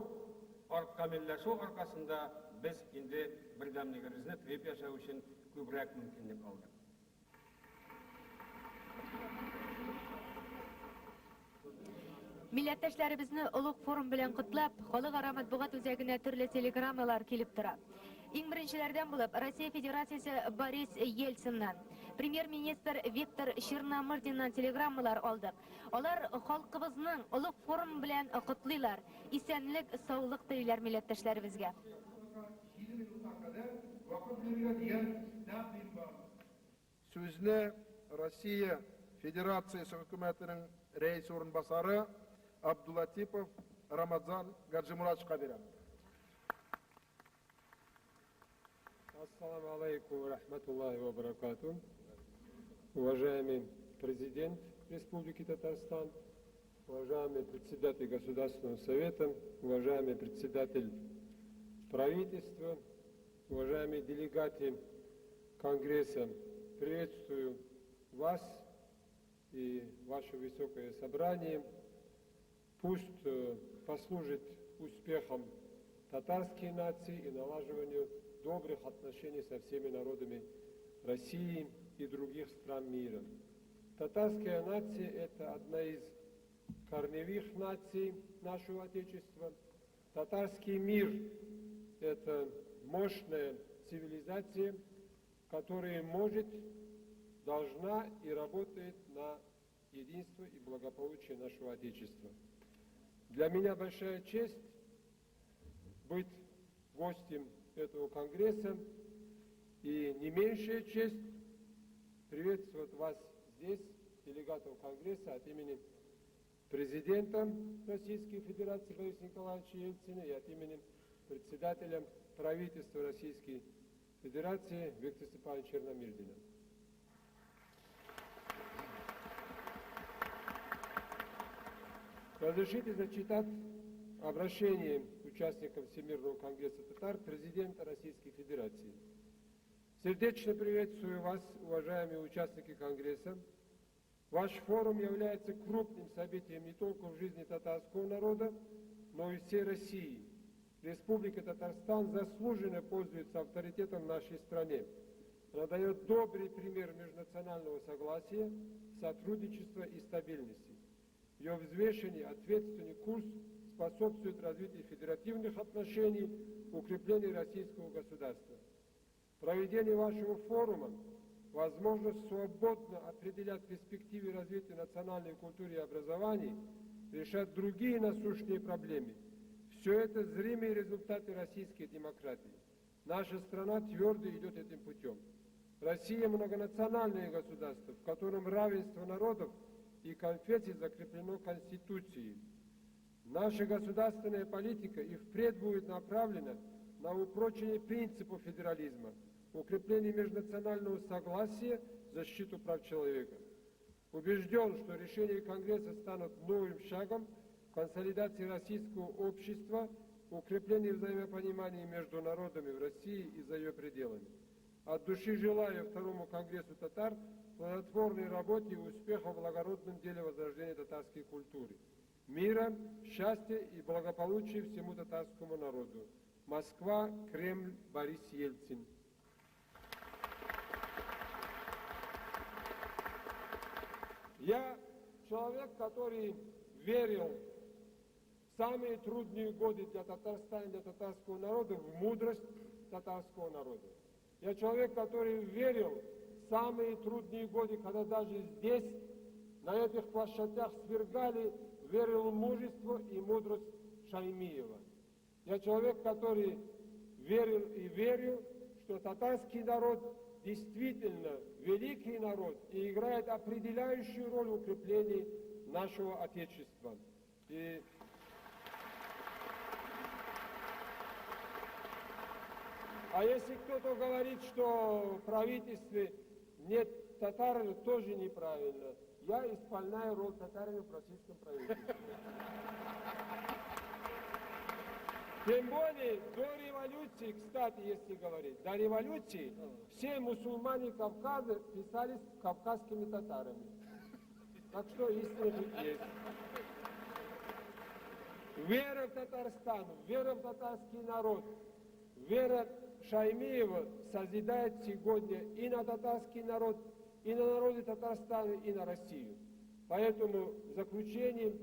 камилләшү аркасында без инде бердәмлегебезне тоеп яшәү өчен күбрәк мөмкинлек алдык. Милләттәшләребезне олуг форум белән котлап, Халыкара матбугат үзәгенә төрле телеграммалар килеп тора. Иң беренчеләрдән булып Россия Федерациясе Борис Ельциннан, премьер-министр Виктор Черномырдиннан телеграммалар алдык. Алар халкыбызның олуг форум белән котлыйлар, исәнлек, саулык телиләр милләттәшләребезгә. Җиде минутка кадәр вакыт бирергә дигән тәкъдим бар. Сүзне Россия Федерациясе Хөкүмәтенең Рәисе урынбасары Абдулатипов Рамазан Гаджимуратовичка бирәм. Ассаламу алейкум ва рахматуллахи ва баракату. Уважаемый президент Республики Татарстан, уважаемый председатель Государственного совета, уважаемый председатель правительства, уважаемые делегаты Конгресса, приветствую вас и ваше высокое собрание. Пусть послужит успехом татарской нации и налаживанию добрых отношений со всеми народами России и других стран мира. Татарская нация – это одна из корневых наций нашего Отечества. Татарский мир – это мощная цивилизация, которая может, должна и работает на единство и благополучие нашего Отечества. Для меня большая честь быть гостем этого конгресса и не меньшая честь приветствовать вас здесь, делегатов конгресса, от имени президента Российской Федерации Бориса Николаевича Ельцина и от имени председателя правительства Российской Федерации Виктора Степановича Черномырдина. Разрешите зачитать обращение участников Всемирного конгресса татар президента Российской Федерации. Сердечно приветствую вас, уважаемые участники Конгресса. Ваш форум является крупным событием не только в жизни татарского народа, но и всей России. Республика Татарстан заслуженно пользуется авторитетом в нашей стране. Она дает добрый пример межнационального согласия, сотрудничества и стабильности. Ее взвешенный, ответственный курс способствует развитию федеративных отношений, укреплению российского государства. Проведение вашего форума – возможность свободно определять перспективы развития национальной культуры и образования, решать другие насущные проблемы. Все это зримые результаты российской демократии. Наша страна твердо идет этим путем. Россия – многонациональное государство, в котором равенство народов и конфессий закреплено Конституцией. Наша государственная политика и впредь будет направлена на упрочение принципов федерализма, укрепление межнационального согласия, защиту прав человека. Убежден, что решения Конгресса станут новым шагом в консолидации российского общества, укреплении взаимопонимания между народами в России и за ее пределами. От души желаю Второму Конгрессу татар плодотворной работе и успеха в благородном деле возрождения татарской культуры. Мира, счастья и благополучия всему татарскому народу. Москва, Кремль, Борис Ельцин. Я человек, который верил в самые трудные годы для Татарстана, для татарского народа, в мудрость татарского народа. Я человек, который верил в самые трудные годы, когда даже здесь, на этих площадях свергали, верил в мужество и мудрость Шаймиева. Я человек, который верил и верю, что татарский народ действительно великий народ и играет определяющую роль в укреплении нашего Отечества. А если кто-то говорит, что в правительстве нет татар, тоже неправильно. Я исполняю роль татарина в российском правительстве. Тем более, до революции, кстати, если говорить, до революции все мусульмане Кавказа писались кавказскими татарами. Так что истина тут есть. Вера в Татарстан, вера в татарский народ, вера Шаймиева созидает сегодня и на татарский народ, и на народы Татарстана, и на Россию. Поэтому в заключение,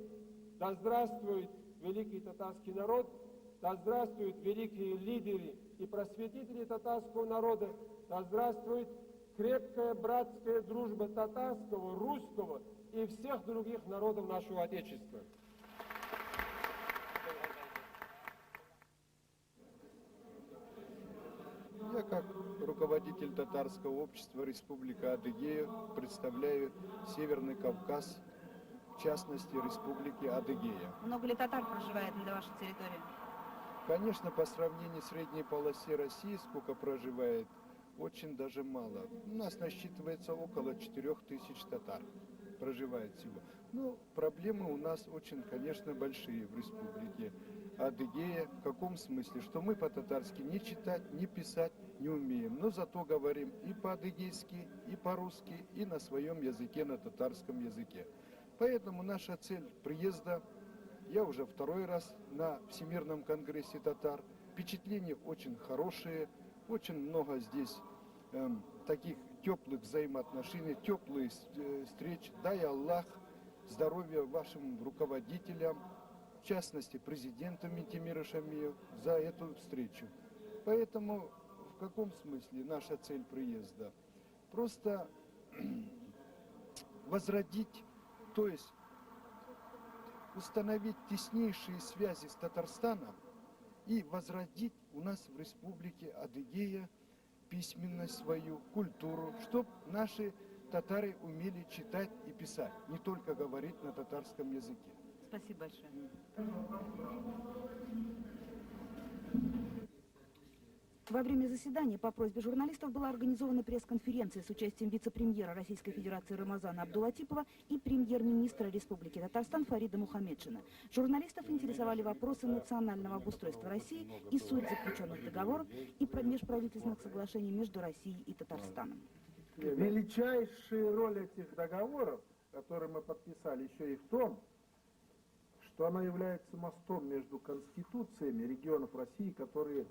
да здравствует великий татарский народ, да здравствуют великие лидеры и просветители татарского народа, да здравствует крепкая братская дружба татарского, русского и всех других народов нашего Отечества. Я, как руководитель татарского общества Республики Адыгея, представляю Северный Кавказ, в частности, Республики Адыгея. Много ли татар проживает на вашей территории? Конечно, по сравнению с средней полосе России, сколько проживает, очень даже мало. У нас насчитывается около 4000 татар проживает всего. Ну, проблемы у нас очень, конечно, большие в республике Адыгея. В каком смысле? Что мы по-татарски ни читать, ни писать не умеем. Но зато говорим и по-адыгейски, и по-русски, и на своем языке, на татарском языке. Поэтому наша цель приезда, я уже второй раз на Всемирном конгрессе татар, впечатления очень хорошие, очень много здесь таких теплых взаимоотношений, теплые встреч. Дай Аллах здоровья вашим руководителям, в частности президенту Минтимеру Шаймиеву, за эту встречу. Поэтому в каком смысле наша цель приезда? Просто возродить, то есть установить теснейшие связи с Татарстаном и возродить у нас в республике Адыгея письменность свою, культуру, чтоб наши татары умели читать и писать, не только говорить на татарском языке. Спасибо большое. Во время заседания по просьбе журналистов была организована пресс-конференция с участием вице-премьера Российской Федерации Рамазана Абдулатипова и премьер-министра Республики Татарстан Фарида Мухаметшина. Журналистов интересовали вопросы национального обустройства России и суть заключенных договоров и межправительственных соглашений между Россией и Татарстаном. Величайшая роль этих договоров, которые мы подписали, еще и в том, Что она является мостом между конституциями регионов России, которые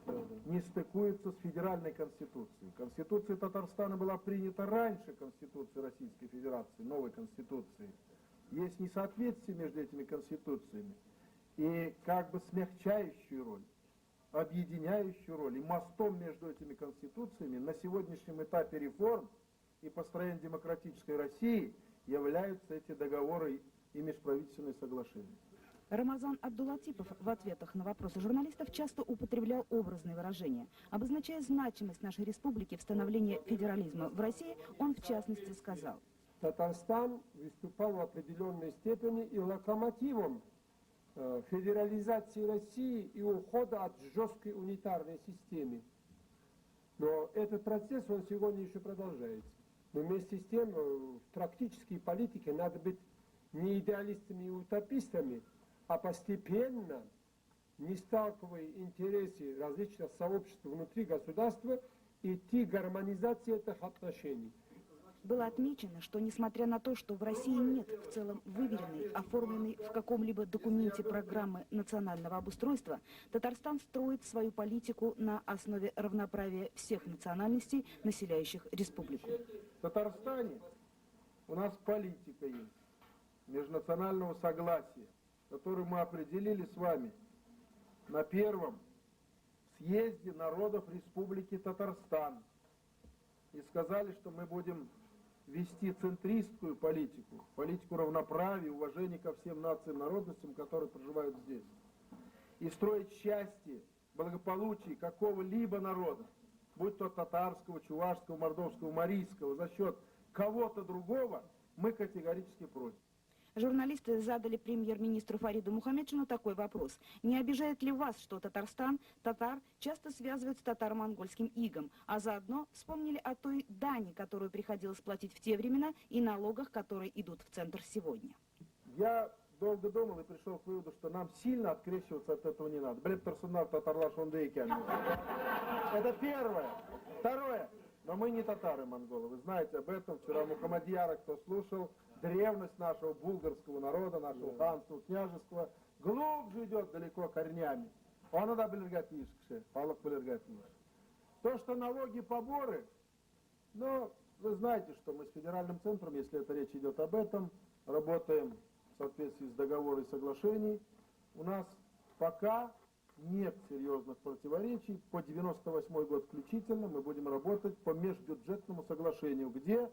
не стыкуются с федеральной конституцией. Конституция Татарстана была принята раньше Конституции Российской Федерации, новой конституции. Есть несоответствие между этими конституциями. И как бы смягчающую роль, объединяющую роль и мостом между этими конституциями на сегодняшнем этапе реформ и построения демократической России являются эти договоры и межправительственные соглашения. Рамазан Абдулатипов в ответах на вопросы журналистов часто употреблял образные выражения. Обозначая значимость нашей республики в становлении федерализма в России, он в частности сказал. Татарстан выступал в определенной степени и локомотивом федерализации России и ухода от жесткой унитарной системы. Но этот процесс, он сегодня еще продолжается. Но вместе с тем, в практической политике надо быть не идеалистами и утопистами, а постепенно, не сталкивая интересы различных сообществ внутри государства, идти к гармонизации этих отношений. Было отмечено, что несмотря на то, что в России нет в целом выверенной, оформленной в каком-либо документе программы национального обустройства, Татарстан строит свою политику на основе равноправия всех национальностей, населяющих республику. В Татарстане у нас политика есть межнационального согласия, которую мы определили с вами на первом съезде народов Республики Татарстан. И сказали, что мы будем вести центристскую политику, политику равноправия, уважения ко всем нациям, народностям, которые проживают здесь. И строить счастье, благополучие какого-либо народа, будь то татарского, чувашского, мордовского, марийского, за счет кого-то другого, мы категорически против. Журналисты задали премьер-министру Фариду Мухаметшину такой вопрос. Не обижает ли вас, что Татарстан, татар, часто связывают с татаро-монгольским игом, а заодно вспомнили о той дани, которую приходилось платить в те времена, и налогах, которые идут в центр сегодня? Я долго думал и пришел к выводу, что нам сильно открещиваться от этого не надо. Белеп торсыннар татарлар шундый икән. Это первое. Второе. Но мы не татары, монголы. Вы знаете об этом. Вчера Мухаммадьяра, кто слушал, древность нашего булгарского народа, нашего ханства, княжества глубже идет далеко корнями. Аны да белергә тиеш кеше, халык белергә тиеш. То, что налоги, поборы, ну, вы знаете, что мы с федеральным центром, если это речь идет об этом, работаем в соответствии с договором и соглашений. У нас пока нет серьезных противоречий. По 98 год включительно мы будем работать по межбюджетному соглашению, где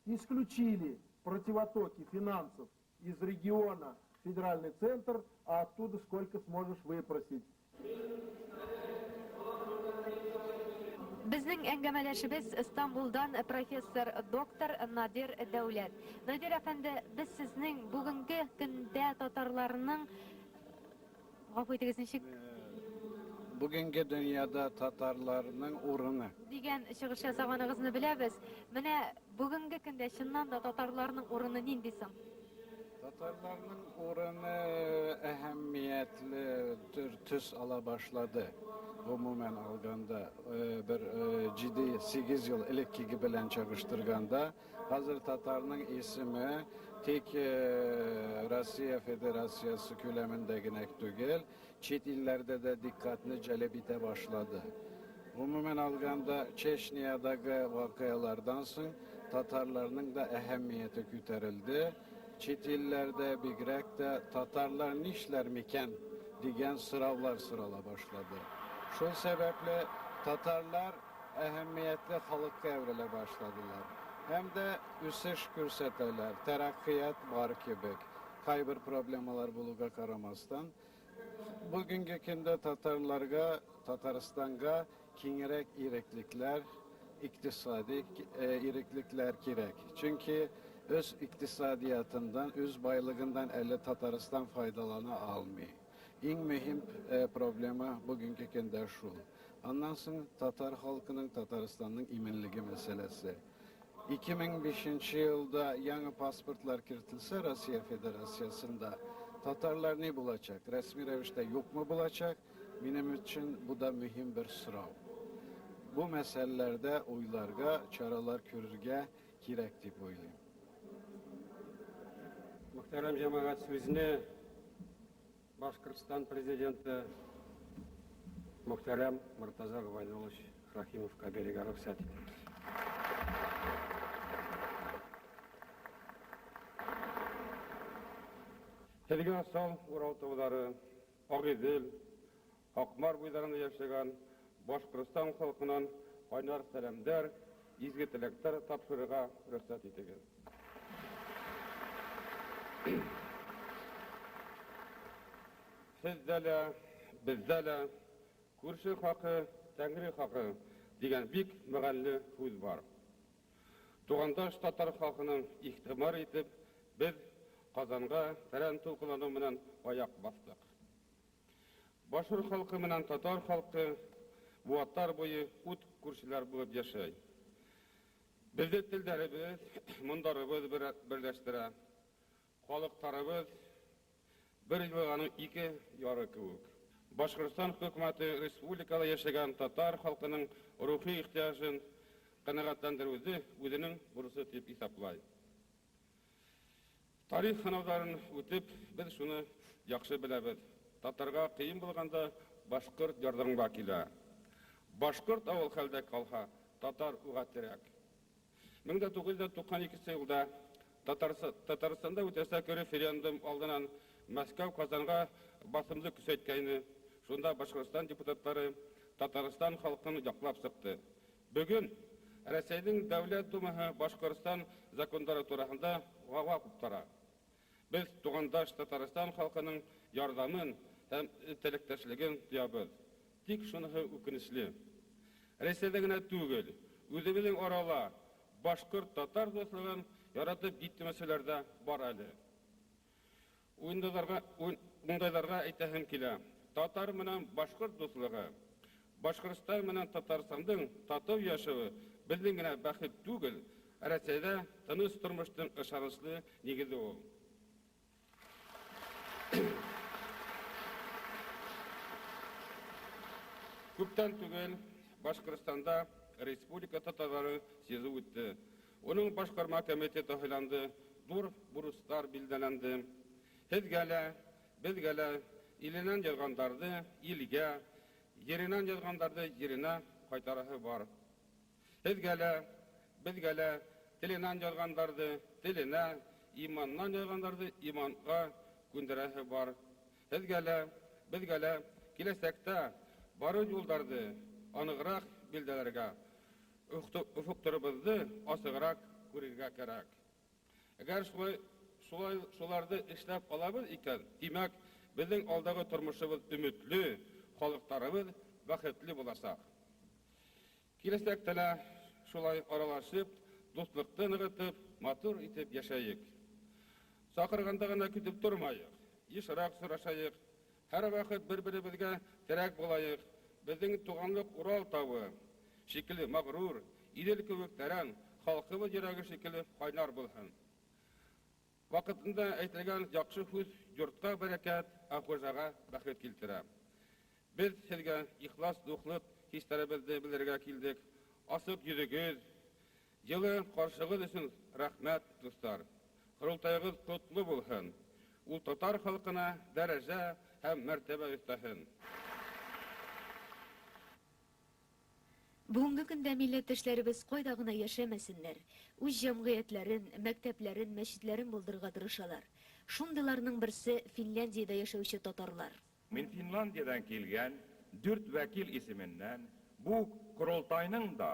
исключили противотоки финансов из региона в федеральный центр, а оттуда сколько сможешь выпросить. Безнең әңгәмәдәшебез Стамбулдан профессор, доктор Надир Дәүләт. Надир әфәнде, без сезнең бүгенге көндә татарларның гафу итегез, ничек? Бүгенге дөньяда татарларның урыны. Дигән чыгыш ясаганыгызны беләбез. Менә бүгенге көндә чыннан да татарларның урыны нинди соң? Татарларның урыны әһәмиятле төр төс ала башлады. Гомумән алганда, бер 7-8 ел элеккеге белән чагыштырганда, хәзер татарның исеме тик Россия Федерациясе күләмендә генә түгел, чит илләрдә дә дикъкатьне җәлеп итә башлады. Гомумән алганда, Чечнядагы вакыялардан соң татарларның да әһәмияте күтәрелде. Чит илләрдә бигрәк тә татарлар нишләр микән дигән сораулар сорала башлады. Шул сәбәпле татарлар әһәмиятле халыкка әверелә башладылар. Һәм дә үсеш күрсәтәләр, тәрәккыят бар кебек. Кайбер проблемалар булуга карамастан, бүгенге көндә татарларга, Татарстанга киңрәк иреклекләр, икътисади иреклекләр кирәк. Чөнки үз икътисадиятыннан, үз байлыгыннан әле Татарстан файдалана алмый. Иң мөһим проблема бүгенге көндә шул. Аннан соң татар халкының, Татарстанның иминлеге мәсьәләсе. 2005 елда яңа паспортлар кертелсә Россия Федерациясендә, татарлар ни булачак? Рәсми рәвештә юкмы булачак? Минем өчен бу да мөһим бер сорау. Бу мәсьәләләрдә уйларга, чаралар күрергә кирәк дип уйлыйм. Мөхтәрәм җәмәгать, сүзне Башкортстан Президенты мөхтәрәм Мортаза Гобәйдуллович Рәхимовка бирергә рөхсәт итегез. Сезгә сал Урал таулары, Агыйдел, Акмар буйларында яшәгән Башкортстан халкыннан кайнар сәламнәр, изге теләкләр тапшырырга рөхсәт итегез. Сездә лә, бездә лә күрше хакы, Тәңре хакы дигән бик мәгәнле һүз бар. Тугандаш татар халкының игътибар итеп, без Казанга тәрән тулкынлану менән аяк бастык. Башкорт халкы менән татар халкы буатлар буе ут күршеләр булып яшәй. Безне телләребез, мондарыбыз берләштерә. Халыктарыбыз бер елганың ике яры кебек. Башкортстан хөкүмәте республикада яшәгән татар халкының рухи ихтыяҗын канәгатьләндерүне үзенең бурычы дип исәплай. Тарих сынауларын үтеп, без шуны яхшы беләбез, татарга кыен булганда башкорт ярдәмгә килә. Башкорт авыл хәлдә калһа, татар уга терәк. 1992 елда Татарстанда үтәчәк референдум алдыннан Мәскәү Казанга басымны көчәйткәйне, шунда Башкортстан депутатлары Татарстан халкын яклап чыкты. Бүген Рәсәйнең Дәүләт Думаһы Башкортстан законнары турасында гауга куптара. Без тугандаш Татарстан халкының ярдәмен һәм теләктәшлеген тоябыз. Тик шунысы үкенечле. Рәсәйдә генә түгел, үзебезнең арала башкорт-татар дуслыгын яратып җитмәүчеләр дә бар әле. Ундайларга, ундайларга әйтәһем килә, татар менән башкорт дуслыгы, Башкортстан менән Татарстанның тату яшәве безнең генә бәхет түгел, Рәсәйдә тыныч тормышның ышанычлы нигезе ул. Күптән түгел Башкортстанда республика татарлары съезды үтте. Оның башкарма комитеты һайланды, зур бурычлар билгеләнде. Һеҙгә лә, беҙгә лә иленән яҙғандарҙы илгә, еренән яҙғандарҙы еренә ҡайтараһы бар. Һеҙгә лә, беҙгә лә теленән яҙғандарҙы теленә, иманнан яҙғандарҙы иманға күндерәһе бар. Һеҙгә лә, беҙгә лә киләсәктә барыр юлдарҙы анығыраҡ билдәләргә, офоҡтарыбыҙҙы асығыраҡ күрергә кәрәк. Әгәр шулай, шулай, шуларҙы эшләп алабыҙ икән, тимәк, беҙҙең алдағы тормошобоҙ өмөтлө, халыҡтарыбыҙ бәхетле буласаҡ. Киләсәктә лә шулай аралашып, дуҫлыҡты нығытып, матур итеп йәшәйек. Саҡырғанда ғына көтөп тормайыҡ, йышыраҡ осрашайыҡ, һәр ваҡыт бер-беребеҙгә терәк булайыҡ. Беҙҙең туғанлыҡ Урал тауы шикелле мәғрур, Идел кеүек тәрән, халҡыбыҙ йөрәге шикелле ҡайнар булһын. Ваҡытында әйтелгән яҡшы һүҙ йортҡа бәрәкәт, ә хужаға бәхет килтерә. Беҙ һеҙгә ихлас дуҫлыҡ хистәребеҙҙе белдерергә килдек. Асыҡ йөҙөгөҙ, йылы ҡаршығыҙ өсөн рәхмәт, дуҫтар. Ҡоролтайығыҙ ҡотло булһын. Ул татар халҡына дәрәжә һәм мәртәбә өҫтәһен. Бүгенге көндә милләттәшләребез кайда гына яшәмәсеннәр, үз җәмгыятьләрен, мәктәпләрен, мәчетләрен булдырырга тырышалар. Шундыйларның берсе, Финляндиядә яшәүче татарлар. Мин Финляндиядән килгән дүрт вәкил исеменнән бу корылтайның да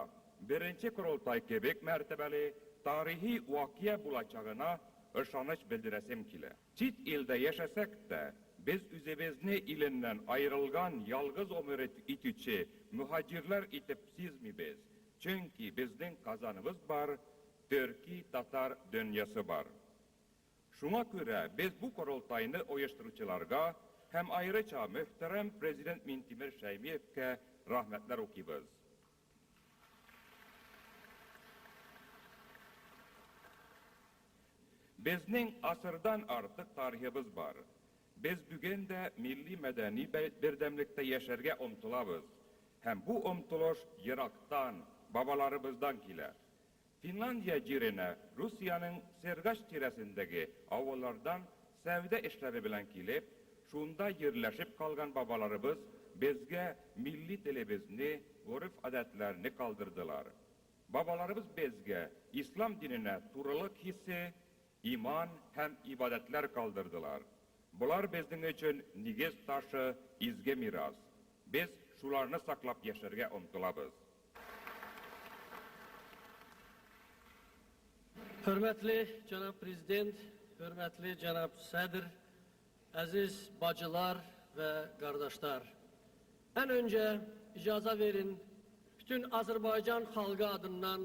беренче корылтай кебек мәртәбәле тарихи вакыйа булачагына ышаныч белдерәсем килә. Чит илдә яшәсәк тә, без үзебезне иленнән аерылган ялгыз гомер итүче мөһаҗирләр итеп сизмибез, чөнки безнең Казаныбыз бар, төрки-татар дөньясы бар. Шуңа күрә без бу корылтайны оештыручыларга һәм аеруча мөхтәрәм Президент Минтимер Шәймиевкә рәхмәтләр укыйбыз. Безнең асырдан артык тарихыбыз бар. Без бүген дә милли-мәдәни бердәмлектә яшәргә омтылабыз. Һәм бу омтылыш ерактан, бабаларыбыздан килә. Финляндия җиренә Русиянең Сергач тирәсендәге авыллардан сәүдә эшләре белән килеп, Шунда җирләшеп калган бабаларыбыз безгә милли телебезне, гореф-гадәтләрне калдырдылар. Бабаларыбыз безгә ислам диненә турылык хисе, иман һәм ибадәтләр калдырдылар. Болар безнең өчен нигез ташы, изге мирас. Без шуларны саклап яшәргә омтылабыз. Hörmətli cənab prezident, hörmətli cənab sədr, əziz bacılar və qardaşlar. Ən öncə icazə verin, bütün Azərbaycan xalqı adından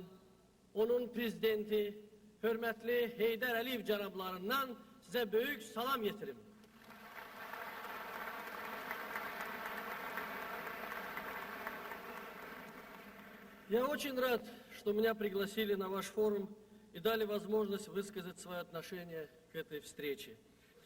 onun prezidenti, hörmətli Heydər Əliyev cənablarından sizə böyük salam yetirim. Я очень рад, что меня пригласили на ваш форум и дали возможность высказать свое отношение к этой встрече.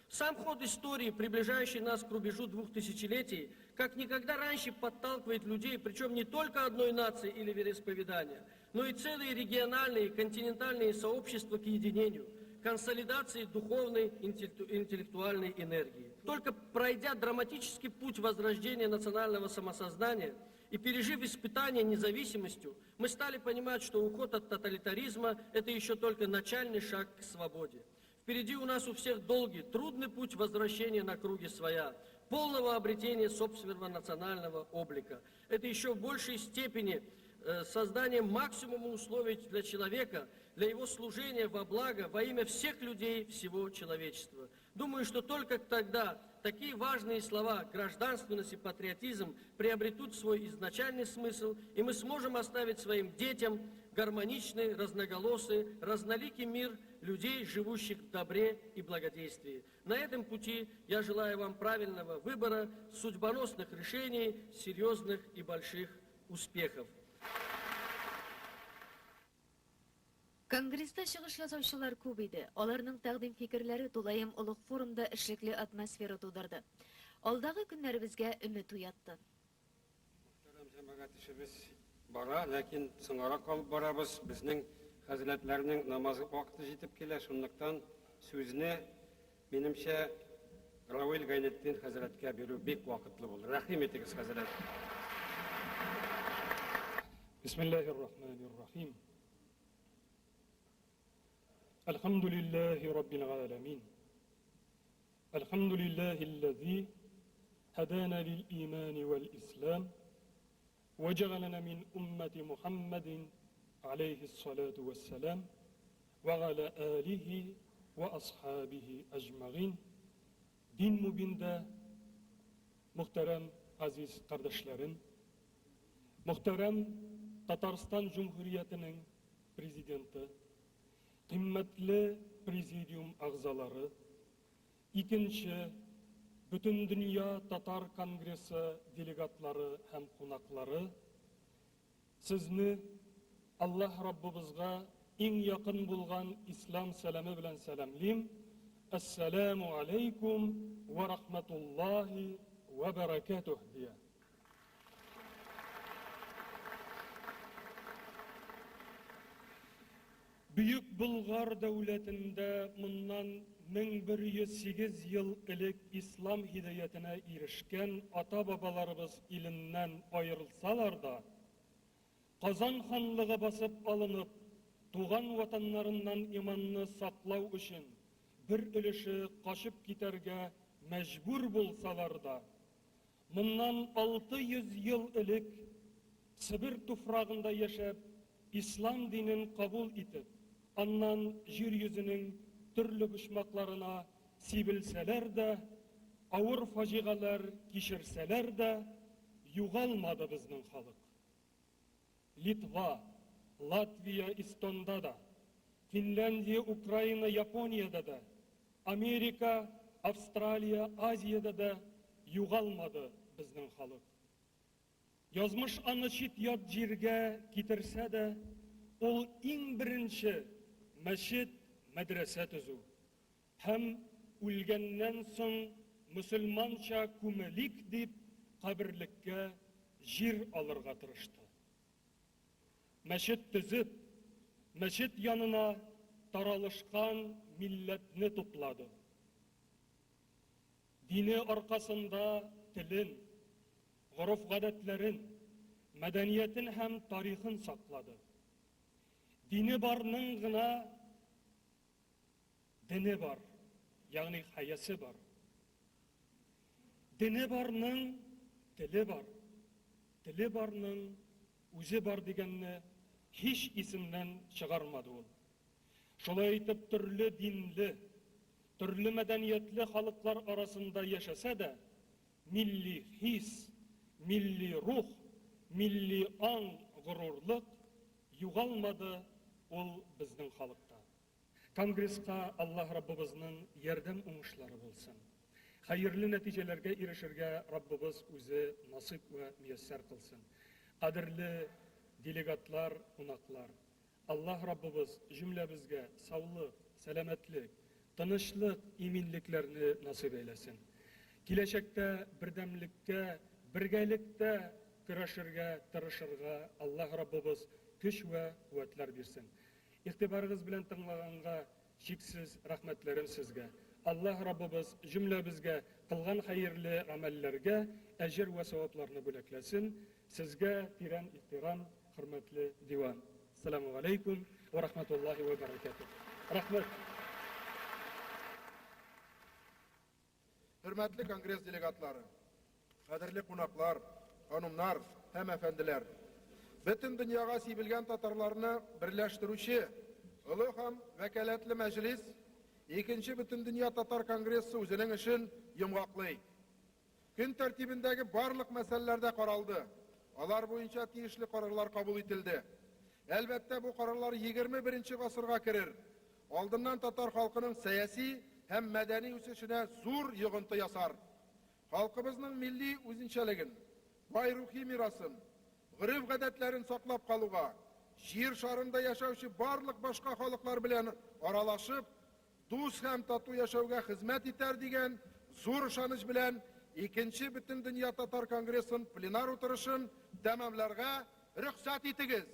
Сам ход истории, приближающий нас к рубежу двух тысячелетий, как никогда раньше подталкивает людей, причем не только одной нации или вероисповедания, но и целые региональные, континентальные сообщества к единению, консолидации духовной, интеллектуальной энергии. Только пройдя драматический путь возрождения национального самосознания и пережив испытания независимостью, мы стали понимать, что уход от тоталитаризма – это еще только начальный шаг к свободе. Впереди у нас у всех долгий, трудный путь возвращения на круги своя, полного обретения собственного национального облика. Это еще в большей степени создание максимума условий для человека, для его служения во благо, во имя всех людей, всего человечества. Думаю, что только тогда такие важные слова гражданственность и патриотизм приобретут свой изначальный смысл, и мы сможем оставить своим детям гармоничный, разноголосый, разноликий мир людей, живущих в добре и благодействии. На этом пути я желаю вам правильного выбора, судьбоносных решений, серьезных и больших успехов. Конгресста чыгыш ясаучылар күп иде. Аларның тәкъдим-фикерләре тулаем олуг форумда эшлекле атмосфера тудырды. Алдагы көннәребезгә өмет уятты. Мөхтәрәм җәмәгать, эшебез бара, ләкин соңарак алып барабыз. Безнең хәзрәтләрнең намаз вакыты җитеп килә, шунлыктан сүзне, минемчә, Равил Гайнетдин хәзрәткә бирү бик вакытлы булыр. Рәхим итегез, хәзрәт. Бисмиллаһир-рахманир-рахим. Әлхәмдүлилләһи раббил галәмин. Әлхәмдүлилләһилләзи һәдәнә лил имани вәл ислам вә җәгаләнә мин уммәти Мухәммәдин алейһиссалату вәссәлам вә галә алихи вә асхабихи әҗмәгыйн. Дин мубиндә мөхтәрәм газиз кардәшләрем, мөхтәрәм Татарстан Җөмһүриятенең Президенты, кыйммәтле президиум әгъзалары, икенче Бөтендөнья татар конгрессы делегатлары һәм кунаклары, сезне Аллаһ Раббыбызга иң якын булган ислам сәламе белән сәламлим, Әссәламү алейкум вә рахматуллаһи вә бәрәкәтүһ, дия. Бөек Болгар дәүләтендә моннан 1108 ел элек ислам һидаятенә ирешкән ата-бабаларыбыз иленнән аерылсалар да, Казан ханлыгы басып алынып, туган ватаннарыннан иманны саклау өчен бер өлеше качып китәргә мәҗбүр булсалар да, Моннан 600 ел элек Себер туфрагында яшәп, ислам динен кабул итеп, аннан җир йөзенең төрле почмакларына сибелсәләр дә, авыр фаҗигаләр кичерсәләр дә, югалмады безнең халык. Литва, Латвия, Эстонда да, Финляндия, Украина, Япониядә дә, Америка, Австралия, Азиядә дә югалмады безнең халык. Язмыш аны чит-ят җиргә китерсә дә, ул иң беренче мәчет, мәдрәсә төзү һәм үлгәннән соң мөселманча күмелик дип каберлеккә җир алырга тырышты. Мәчет төзеп, мәчет янына таралышкан милләтне туплады. Дине аркасында телен, гореф-гадәтләрен, мәдәниятен һәм тарихын саклады. Дине барның гына дене бар, ягъни хәясе бар. Дене барның теле бар, теле барның үзе бар дигәнне һич исеннән чыгармады ул. Шулай итеп, төрле динле, төрле мәдәниятле халыклар арасында яшәсә дә, милли хис, милли рух, милли аң, горурлык югалмады ул безнең халыкта. Конгресска Аллаһ Раббыбызның ярдәм уңышлары булсын. Хәерле нәтиҗәләргә ирешергә Раббыбыз үзе насыйп вә мияссәр кылсын. Кадерле делегатлар, кунаклар! Аллаһ Раббыбыз җөмләбезгә саулык, сәламәтлек, тынычлык, иминлекләрне насыйп әйләсен. Киләчәктә бердәмлеккә, бергәлектә көрәшергә, тырышырга Аллаһ Раббыбыз көч вә куәтләр бирсен. Игътибарыгыз белән тыңлаганга чиксез рәхмәтләрем сезгә. Аллаһ Раббыбыз җөмләбезгә кылган хәерле гамәлләргә әҗер вә савапларны бүләкләсен. Сезгә тирән ихтирам, хөрмәтле диван. Әссәламү галәйкүм вә рахматуллаһи вә бәрәкәтүһ. Рәхмәт. Хөрмәтле конгресс делегатлары, кадерле кунаклар, ханымнар һәм әфәнделәр! Бөтен дөньяга сибелгән татарларны берләштерүче олы һәм вәкаләтле мәҗлис, Икенче Бөтендөнья татар конгрессы үзенең эшен йомгаклый. Көн тәртибендәге барлык мәсьәләләр дә каралды, алар буенча тиешле карарлар кабул ителде. Әлбәттә, бу карарлар 21 гасырга керер алдыннан татар халкының сәяси һәм мәдәни үсешенә зур йогынты ясар. Халкыбызның милли үзенчәлеген, бай рухи мирасын, гореф-гадәтләрен саклап калуга, Җир шарында яшәүче барлык башка халыклар белән аралашып, дус һәм тату яшәүгә хезмәт итәр дигән зур ышаныч белән Икенче Бөтендөнья татар конгрессын пленар утырышын тәмамларга рөхсәт итегез!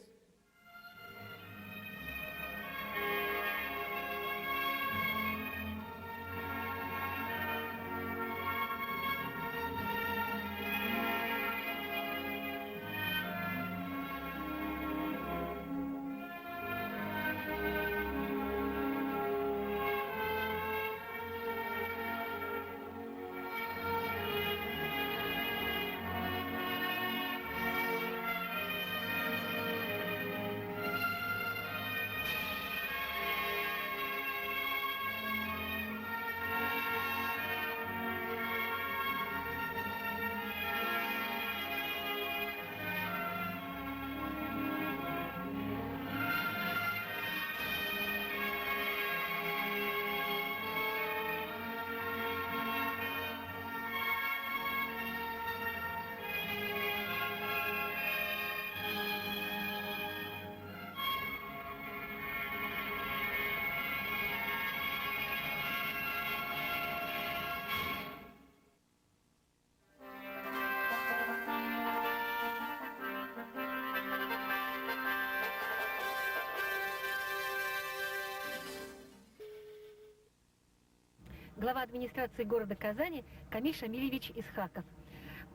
Глава администрации города Казани Камиль Шамилевич Исхаков.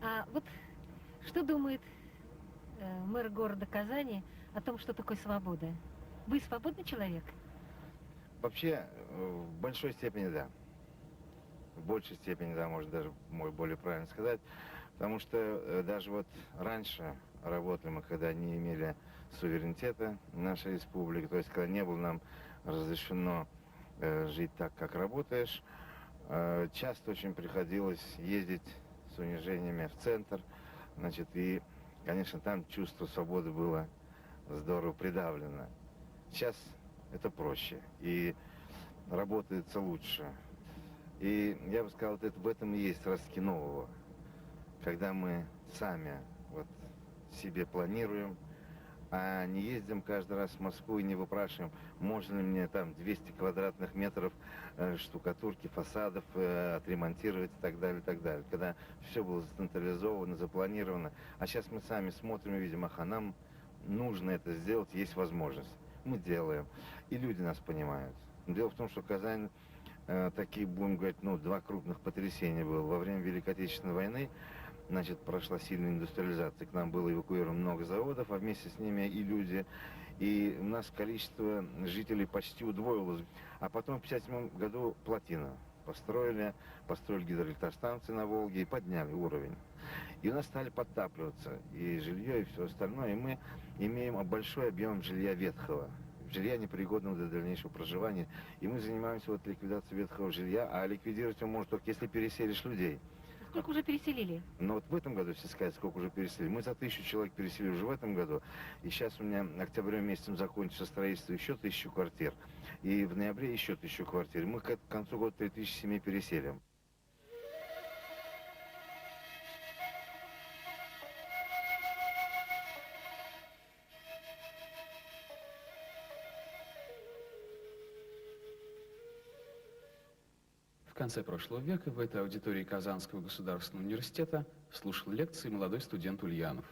А вот что думает мэр города Казани о том, что такое свобода? Вы свободный человек? Вообще, в большой степени да. В большей степени, да, можно даже более правильно сказать. Потому что даже вот раньше работали мы, когда не имели суверенитета нашей республики, то есть когда не было нам разрешено жить так, как работаешь, часто очень приходилось ездить с унижениями в центр, значит, и, конечно, там чувство свободы было здорово придавлено. Сейчас это проще и работается лучше. И я бы сказал, вот это, в этом и есть ростки нового. Когда мы сами вот себе планируем, а не ездим каждый раз в Москву и не выпрашиваем, можно ли мне там 200 квадратных метров штукатурки, фасадов отремонтировать и так далее, и так далее. Когда все было централизовано, запланировано. А сейчас мы сами смотрим и видим, ага, нам нужно это сделать, есть возможность. Мы делаем. И люди нас понимают. Дело в том, что Казань Такие, будем говорить, ну, два крупных потрясения было. Во время Великой Отечественной войны, значит, прошла сильная индустриализация. К нам было эвакуировано много заводов, а вместе с ними и люди. И у нас количество жителей почти удвоилось. А потом в 1957 году плотина построили, построили гидроэлектростанции на Волге и подняли уровень. И у нас стали подтапливаться и жилье, и все остальное. И мы имеем большой объем жилья ветхого, жилья, непригодного для дальнейшего проживания. И мы занимаемся вот ликвидацией ветхого жилья, а ликвидировать его можно только если переселишь людей. Сколько уже переселили? Ну вот в этом году, если сказать, сколько уже переселили. Мы за 1000 человек переселили уже в этом году. И сейчас у меня октябрем месяцем закончится строительство еще 1000 квартир. И в ноябре еще 1000 квартир. Мы к концу года 3000 семей переселим. В конце прошлого века в этой аудитории Казанского государственного университета слушал лекции молодой студент Ульянов.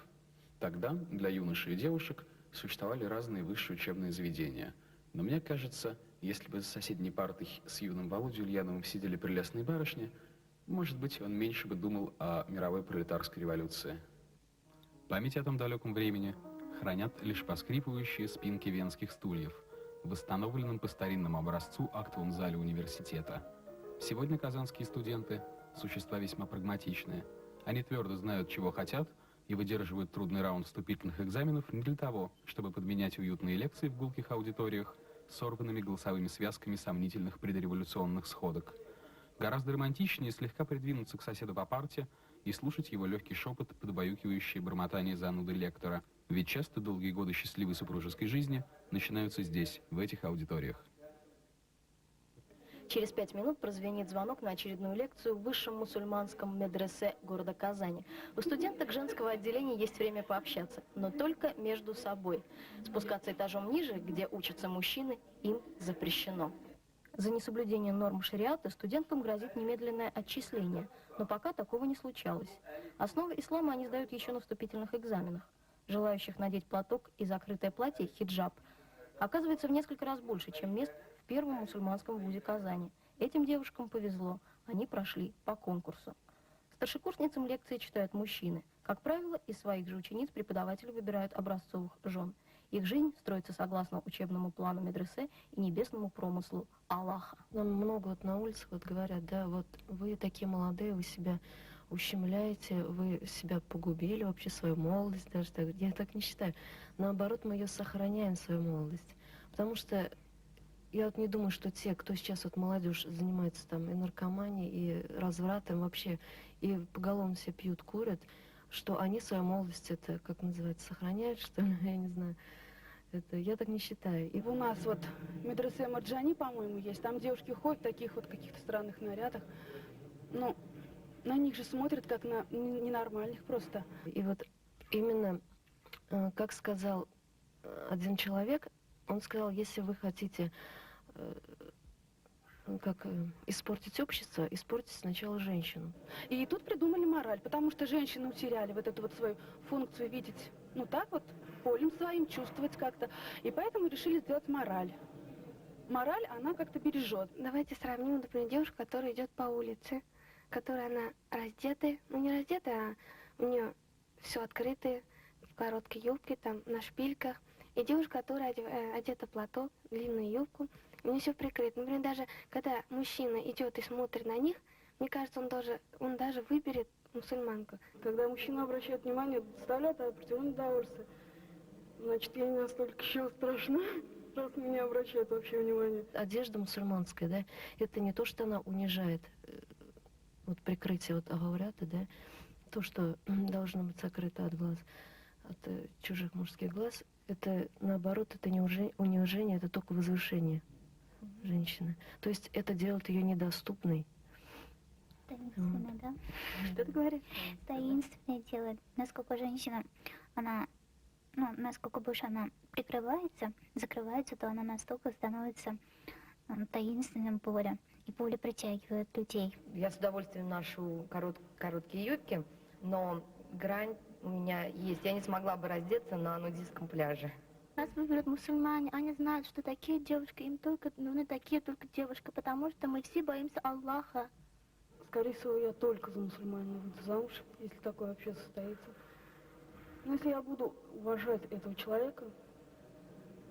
Тогда для юношей и девушек существовали разные высшие учебные заведения. Но мне кажется, если бы за соседней партой с юным Володей Ульяновым сидели прелестные барышни, может быть, он меньше бы думал о мировой пролетарской революции. Память о том далеком времени хранят лишь поскрипывающие спинки венских стульев в восстановленном по старинному образцу актовом зале университета. Сегодня казанские студенты – существа весьма прагматичные. Они твердо знают, чего хотят, и выдерживают трудный раунд вступительных экзаменов не для того, чтобы подменять уютные лекции в гулких аудиториях сорванными голосовыми связками сомнительных предреволюционных сходок. Гораздо романтичнее слегка придвинуться к соседу по парте и слушать его легкий шепот под убаюкивающее бормотание зануды лектора. Ведь часто долгие годы счастливой супружеской жизни начинаются здесь, в этих аудиториях. Через 5 минут прозвенит звонок на очередную лекцию в высшем мусульманском медресе города Казани. У студенток женского отделения есть время пообщаться, но только между собой. Спускаться этажом ниже, где учатся мужчины, им запрещено. За несоблюдение норм шариата студенткам грозит немедленное отчисление, но пока такого не случалось. Основы ислама они сдают еще на вступительных экзаменах. Желающих надеть платок и закрытое платье, хиджаб, оказывается в несколько раз больше, чем мест в первом мусульманском вузе Казани. Этим девушкам повезло, они прошли по конкурсу. Старшекурсницам лекции читают мужчины. Как правило, из своих же учениц преподаватели выбирают образцовых жен. Их жизнь строится согласно учебному плану медресе и небесному промыслу Аллаха. Нам много вот на улицах вот говорят, да, вот вы такие молодые, вы себя ущемляете, вы себя погубили, вообще свою молодость даже так. Я так не считаю. Наоборот, мы ее сохраняем, свою молодость. Потому что я вот не думаю, что те, кто сейчас вот молодежь занимается там и наркоманией, и развратом вообще, и поголовно все пьют, курят, что они свою молодость, это, как называется, сохраняют, что ли, я не знаю. Это, я так не считаю. И у нас вот медресе Марджани, по-моему, есть, там девушки ходят в таких вот каких-то странных нарядах. Ну, на них же смотрят как на ненормальных просто. И вот именно, как сказал один человек, он сказал, если вы хотите как испортить общество, испортить сначала женщину. И тут придумали мораль, потому что женщины утеряли вот эту вот свою функцию видеть, ну так вот, полем своим, чувствовать как-то. И поэтому решили сделать мораль. Мораль, она как-то бережет. Давайте сравним, например, девушку, которая идет по улице, которая она раздетая, ну не раздетая, а у нее все открытое, в короткой юбке, там, на шпильках. И девушка, которая одета в платок, длинную юбку, у нее все прикрыто. Например, даже когда мужчина идет и смотрит на них, мне кажется, он даже выберет мусульманку. Когда мужчина обращает внимание, доставляет определенное удовольствие. Значит, я не настолько еще страшна, раз меня обращают вообще внимание. Одежда мусульманская, да, это не то, что она унижает, вот прикрытие вот аурата, да, то, что должно быть сокрыто от глаз, от чужих мужских глаз, это наоборот, это не унижение, это только возвышение женщины. То есть это делает ее недоступной. Таинственное, вот. Да? Что ты говоришь? Таинственное делает. Насколько женщина, она, ну, насколько больше она прикрывается, закрывается, то она настолько становится таинственным полем. И поле притягивает людей. Я с удовольствием ношу короткие юбки, но грань у меня есть. Я не смогла бы раздеться на нудистском пляже. Нас выберут мусульмане, они знают, что такие девушки, им только нужны такие только девушки, потому что мы все боимся Аллаха. Скорее всего, я только за мусульманина выйду замуж, если такое вообще состоится. Но если я буду уважать этого человека,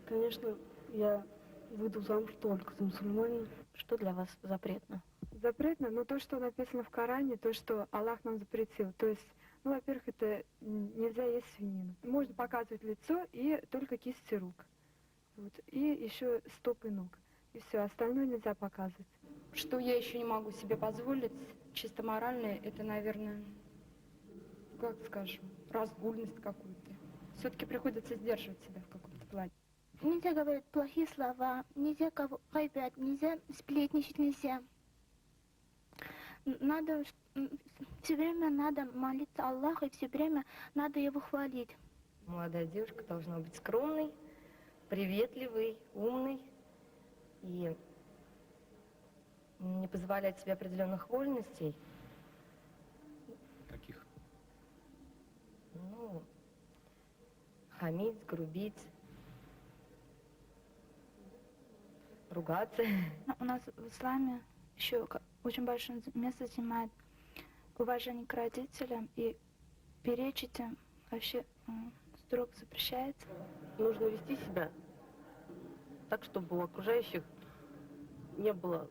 конечно, я выйду замуж только за мусульманина. Что для вас запретно? Запретно, но то, что написано в Коране, то, что Аллах нам запретил. То есть, ну, во-первых, это нельзя есть свинину. Можно показывать лицо и только кисти рук. Вот. И еще стопы ног. И все, остальное нельзя показывать. Что я еще не могу себе позволить, чисто морально, это, наверное, как скажем, разгульность какую-то. Все-таки приходится сдерживать себя в каком-то плане. Нельзя говорить плохие слова, нельзя кого ребят, нельзя сплетничать, нельзя. Надо все время надо молиться Аллаху и все время надо его хвалить. Молодая девушка должна быть скромной, приветливой, умной и не позволять себе определенных вольностей. Каких? Ну, хамить, грубить, ругаться. У нас в исламе еще очень большое место занимает уважение к родителям и перечить им вообще строго запрещается. Нужно вести себя так, чтобы у окружающих не было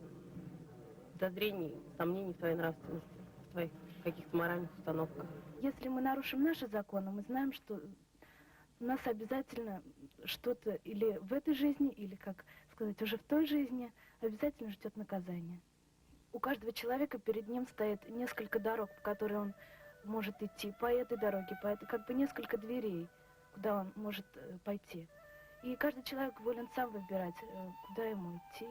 подозрений, сомнений в твоей нравственности, в твоих каких-то моральных установках. Если мы нарушим наши законы, мы знаем, что нас обязательно что-то или в этой жизни, или, как сказать, уже в той жизни обязательно ждет наказание. У каждого человека перед ним стоит несколько дорог, по которым он может идти, по этой дороге, по этой, как бы несколько дверей, куда он может пойти. И каждый человек волен сам выбирать, куда ему идти.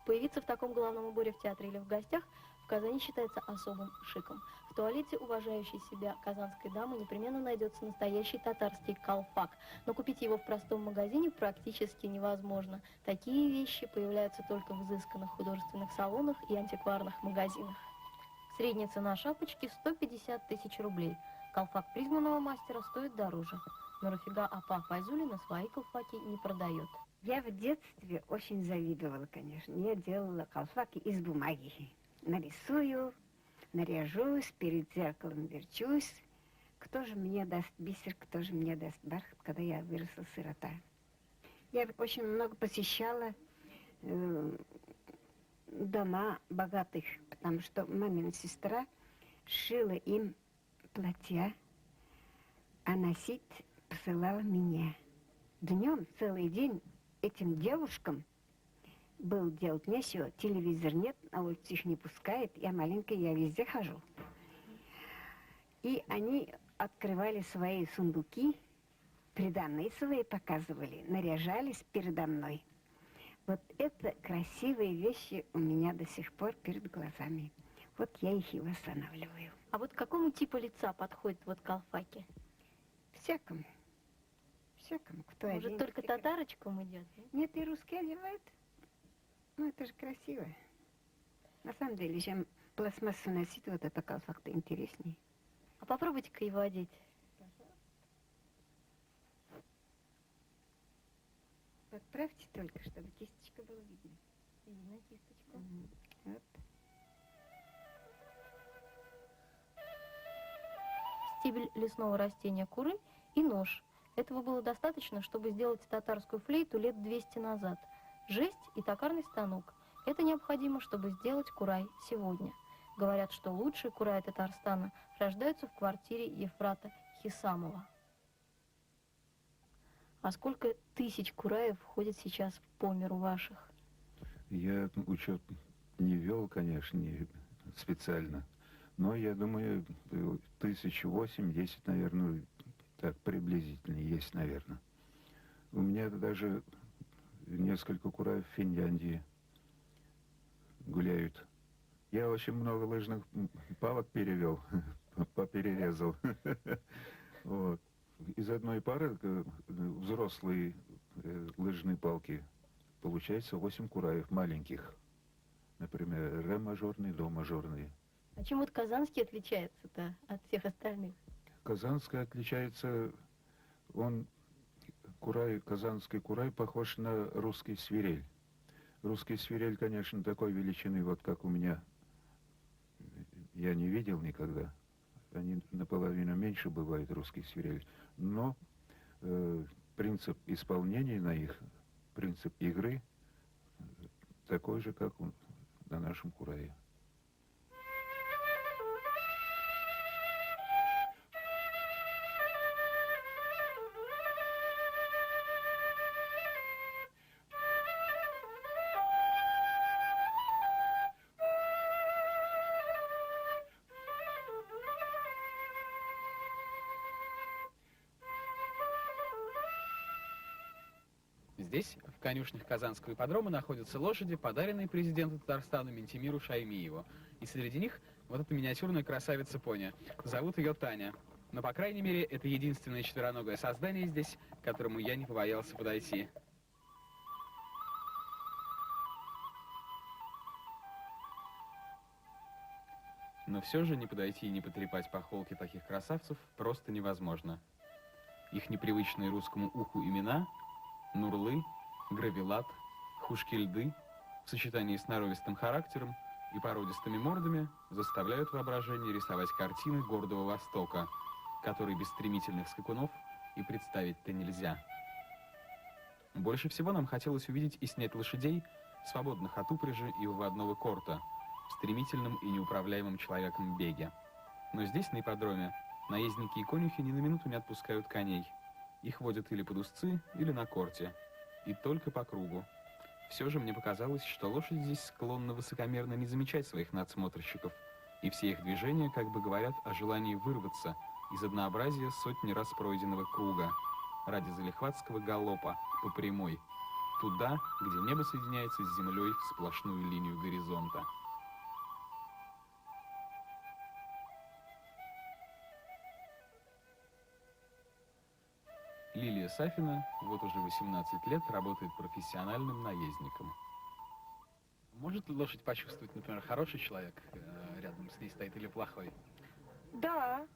Появиться в таком головном уборе в театре или в гостях в Казани считается особым шиком. В туалете уважающей себя казанской дамы непременно найдется настоящий татарский калфак. Но купить его в простом магазине практически невозможно. Такие вещи появляются только в изысканных художественных салонах и антикварных магазинах. Средняя цена шапочки 150 тысяч рублей. Калфак признанного мастера стоит дороже. Но Рафига Апа Файзулина свои калфаки не продает. Я в детстве очень завидовала, конечно. Я делала калфаки из бумаги. Нарисую, наряжусь, перед зеркалом верчусь. Кто же мне даст бисер, кто же мне даст бархат, когда я выросла сирота? Я очень много посещала дома богатых, потому что мамина сестра шила им платья, а носить посылала меня. Днем целый день этим девушкам был делать нечего, телевизор нет, на улицу их не пускает, я маленькая, я везде хожу. И они открывали свои сундуки, приданые свои показывали, наряжались передо мной. Вот это красивые вещи у меня до сих пор перед глазами. Вот я их и восстанавливаю. А вот к какому типу лица подходят вот калфаки? Всякому. Всякому, кто Может, оденет. только татарочкам идет? Нет, и русские одевают. Ну, это же красиво. На самом деле, чем пластмассу носить, вот это калфак-то интереснее. А попробуйте-ка его одеть. Подправьте только, чтобы кисточка была видна. Видно кисточку. Вот. Стебель лесного растения куры и нож. Этого было достаточно, чтобы сделать татарскую флейту лет 200 назад. Жесть и токарный станок. Это необходимо, чтобы сделать курай сегодня. Говорят, что лучшие кураи Татарстана рождаются в квартире Ефрата Хисамова. А сколько тысяч кураев входит сейчас по миру ваших? Я учет не вел, конечно, не специально. Но я думаю, 8-10 тысяч, наверное, так приблизительно есть, наверное. У меня даже несколько кураев в Финляндии гуляют. Я очень много лыжных палок перевел, поперерезал. Вот. Из одной пары взрослые лыжные палки получается 8 кураев маленьких. Например, ре мажорный, до мажорный. А чем вот казанский отличается-то от всех остальных? Казанский отличается, он, курай, казанский курай похож на русский свирель. Русский свирель, конечно, такой величины, вот как у меня, я не видел никогда. Они наполовину меньше бывают, русский свирель. Но принцип исполнения на их, принцип игры такой же, как на нашем курае. Здесь, в конюшнях Казанского ипподрома, находятся лошади, подаренные президенту Татарстана Минтимиру Шаймиеву. И среди них вот эта миниатюрная красавица пони. Зовут ее Таня. Но, по крайней мере, это единственное четвероногое создание здесь, к которому я не побоялся подойти. Но все же не подойти и не потрепать по холке таких красавцев просто невозможно. Их непривычные русскому уху имена – Нурлы, Гравилат, Хушкельды в сочетании с норовистым характером и породистыми мордами заставляют воображение рисовать картины гордого Востока, которые без стремительных скакунов и представить-то нельзя. Больше всего нам хотелось увидеть и снять лошадей, свободных от упряжи и выводного корта, в стремительном и неуправляемом человеком беге. Но здесь, на ипподроме, наездники и конюхи ни на минуту не отпускают коней. Их водят или под узцы, или на корте. И только по кругу. Все же мне показалось, что лошади здесь склонны высокомерно не замечать своих надсмотрщиков, и все их движения как бы говорят о желании вырваться из однообразия сотни раз пройденного круга ради залихватского галопа по прямой, туда, где небо соединяется с землей в сплошную линию горизонта. Лилия Сафина вот уже 18 лет работает профессиональным наездником. Может ли лошадь почувствовать, например, хороший человек рядом с ней стоит или плохой? Да,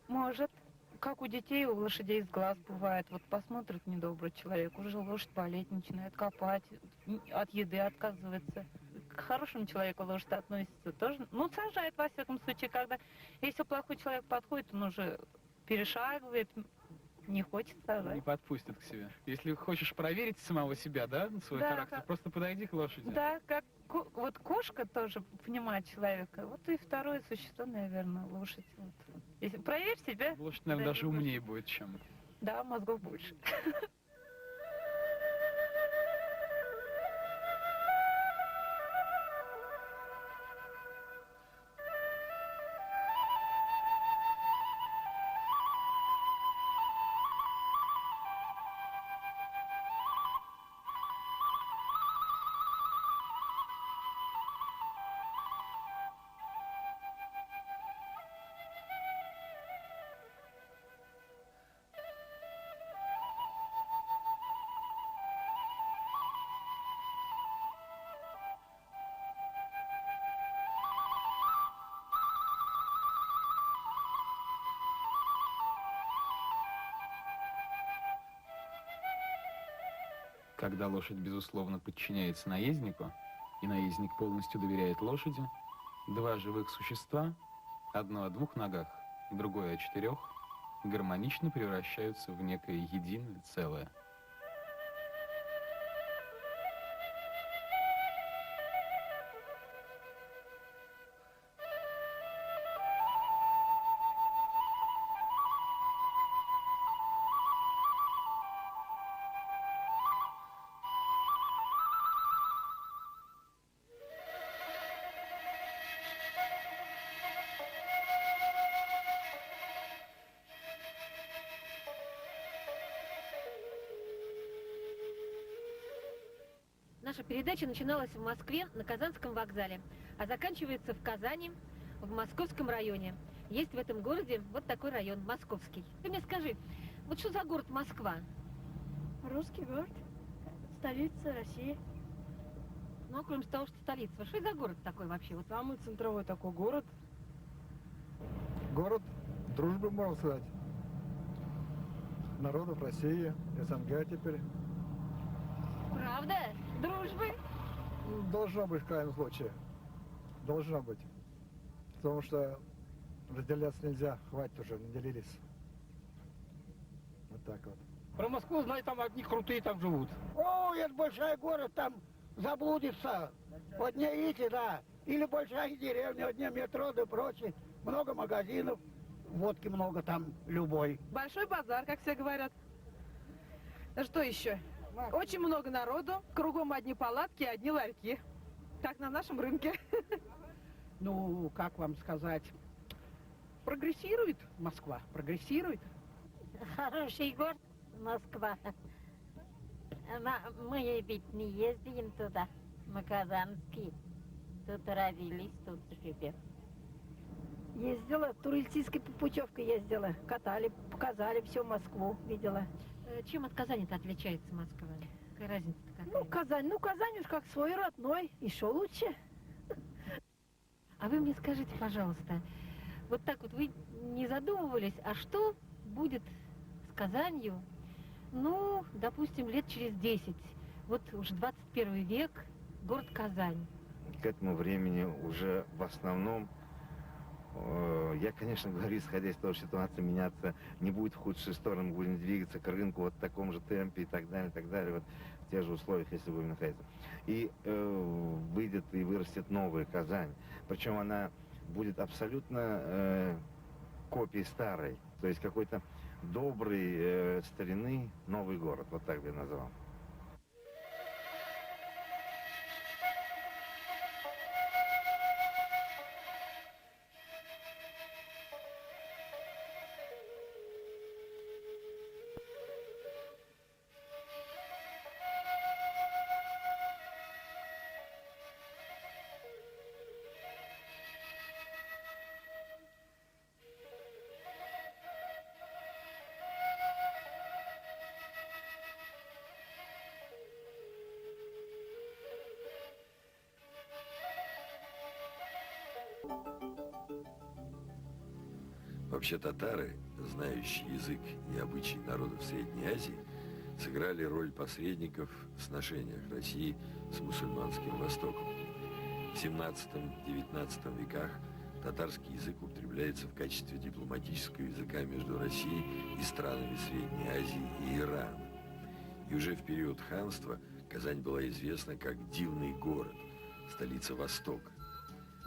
может. Как у детей, у лошадей с глаз бывает. Вот посмотрит недобрый человек, уже лошадь болеть начинает, копать, от еды отказывается. К хорошему человеку лошадь относится тоже. Ну, сажает, во всяком случае, когда... Если плохой человек подходит, он уже перешагивает, не хочет сажать. Не подпустит к себе. Если хочешь проверить самого себя, да, свой характер, просто подойди к лошади. Да, как вот кошка тоже понимает человека. Вот и второе существо, наверное, лошадь. Вот. Если проверь себя. Лошадь, наверное, даже умнее будет, чем... Да, мозгов больше. Когда лошадь, безусловно, подчиняется наезднику, и наездник полностью доверяет лошади, два живых существа, одно о двух ногах, другое о четырех, гармонично превращаются в некое единое целое. Наша передача начиналась в Москве на Казанском вокзале, а заканчивается в Казани, в Московском районе. Есть в этом городе вот такой район, Московский. Ты мне скажи, вот что за город Москва? Русский город, столица России. Ну, а кроме того, что столица, что за город такой вообще? Вот самый центровой такой город. Город дружбы, можно сказать. Народов России, СНГ теперь. Правда? Дружбы? Должно быть в крайнем случае. Должно быть. Потому что разделяться нельзя, хватит уже, не делились. Вот так вот. Про Москву, знаю, там одни крутые там живут. О, это большой город, там заблудится. Одни эти, да. Или большая деревня, одни метро, да прочее. Много магазинов, водки много там, любой. Большой базар, как все говорят. Что еще? Очень много народу, кругом одни палатки, одни ларьки. Как на нашем рынке. Ну, как вам сказать, прогрессирует Москва, прогрессирует. Хороший город Москва. Мы ведь не ездим туда, мы казанские. Тут родились, тут живем. Ездила, туристической путевкой ездила. Катали, показали всю Москву, видела. Чем от Казани-то отличается Москва? Какая разница-то какая? Ну, Казань, ну, Казань уж как свой родной, еще лучше. А вы мне скажите, пожалуйста, вот так вот вы не задумывались, а что будет с Казанью, ну, допустим, лет через 10? Вот уж 21 век, город Казань. К этому времени уже в основном, я, конечно, говорю, исходя из того, что ситуация меняться не будет в худшую сторону, мы будем двигаться к рынку вот в таком же темпе и так далее, вот в тех же условиях, если будем находиться. И выйдет и вырастет новая Казань. Причем она будет абсолютно копией старой, то есть какой-то добрый старины новый город, вот так бы я назвал. Вообще татары, знающие язык и обычаи народов Средней Азии, сыграли роль посредников в сношениях России с мусульманским Востоком. В 17-19 веках татарский язык употребляется в качестве дипломатического языка между Россией и странами Средней Азии и Ирана. И уже в период ханства Казань была известна как «дивный город», столица Востока.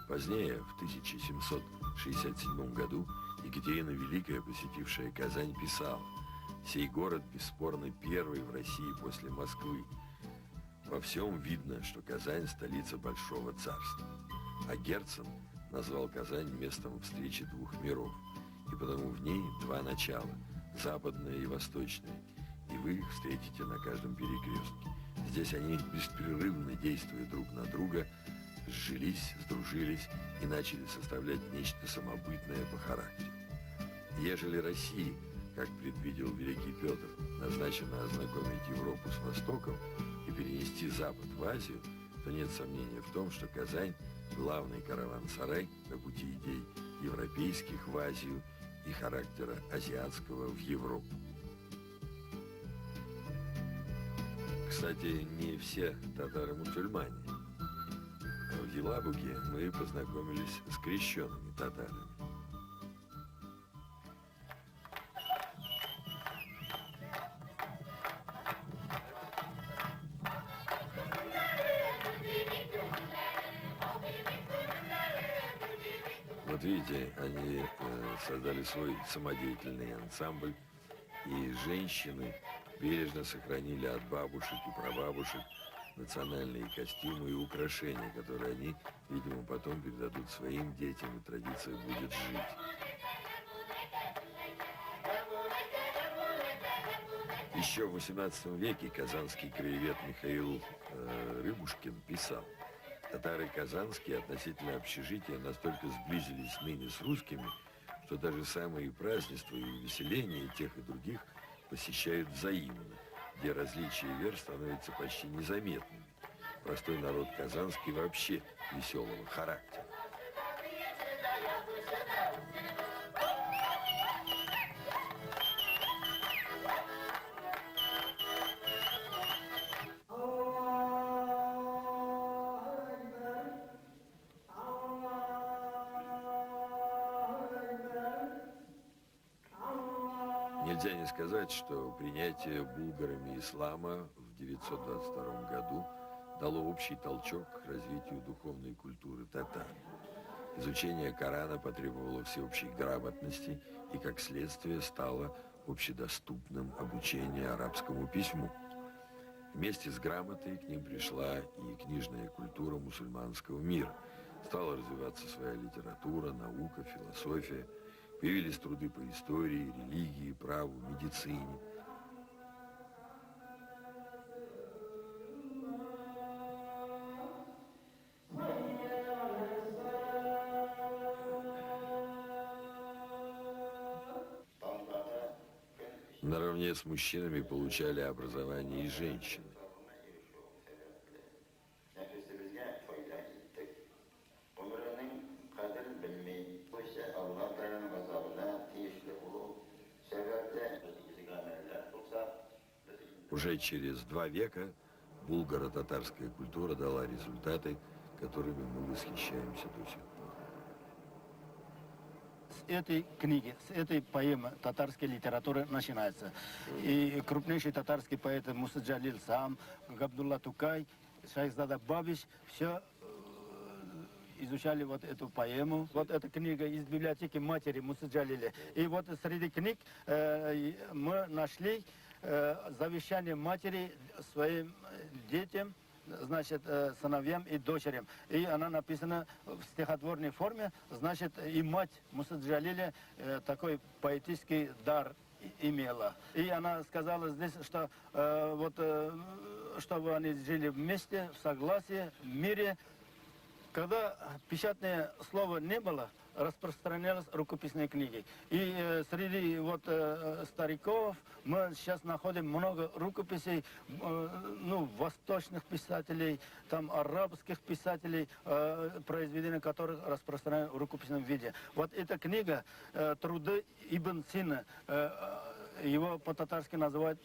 Позднее, в 1767 году, Екатерина Великая, посетившая Казань, писала: «Сей город бесспорно первый в России после Москвы. Во всем видно, что Казань – столица большого царства». А Герцен назвал Казань местом встречи двух миров, и потому в ней два начала – западное и восточное, и вы их встретите на каждом перекрестке. Здесь они, беспрерывно действуя друг на друга, сжились, сдружились и начали составлять нечто самобытное по характеру. Ежели России, как предвидел великий Петр, назначено ознакомить Европу с Востоком и перенести Запад в Азию, то нет сомнения в том, что Казань – главный караван-сарай на пути идей европейских в Азию и характера азиатского в Европу. Кстати, не все татары-мусульмане. В Елабуге мы познакомились с крещенными татарами. Вот видите, они создали свой самодеятельный ансамбль, и женщины бережно сохранили от бабушек и прабабушек национальные костюмы и украшения, которые они, видимо, потом передадут своим детям, и традиция будет жить. Еще в XVIII веке казанский краевед Михаил Рыбушкин писал: татары казанские относительно общежития настолько сблизились ныне с русскими, что даже самые празднества и увеселения тех и других посещают взаимно, где различия вер становятся почти незаметными. Простой народ казанский вообще веселого характера. Нельзя не сказать, что принятие булгарами ислама в 922 году дало общий толчок к развитию духовной культуры татар. Изучение Корана потребовало всеобщей грамотности и, как следствие, стало общедоступным обучение арабскому письму. Вместе с грамотой к ним пришла и книжная культура мусульманского мира. Стала развиваться своя литература, наука, философия. Появились труды по истории, религии, праву, медицине. Наравне с мужчинами получали образование и женщины. Уже через 2 века булгаро-татарская культура дала результаты, которыми мы восхищаемся до сих пор. С этой книги, с этой поэмы татарской литературы начинается. И крупнейшие татарские поэты Муса Джалиль сам, Габдулла Тукай, Шайхзада Бабиш, все изучали вот эту поэму. Вот эта книга из библиотеки матери Мусы Джалиля. И вот среди книг мы нашли завещание матери своим детям, значит, сыновьям и дочерям. И она написана в стихотворной форме, значит, и мать Мусы Джалиля такой поэтический дар имела. И она сказала здесь, что чтобы они жили вместе, в согласии, в мире. Когда печатное слово не было, распространялись рукописные книги. И среди вот стариков мы сейчас находим много рукописей, восточных писателей, там арабских писателей, произведения которых распространяют в рукописном виде. Вот эта книга «Труды Ибн Сины», его по-татарски называют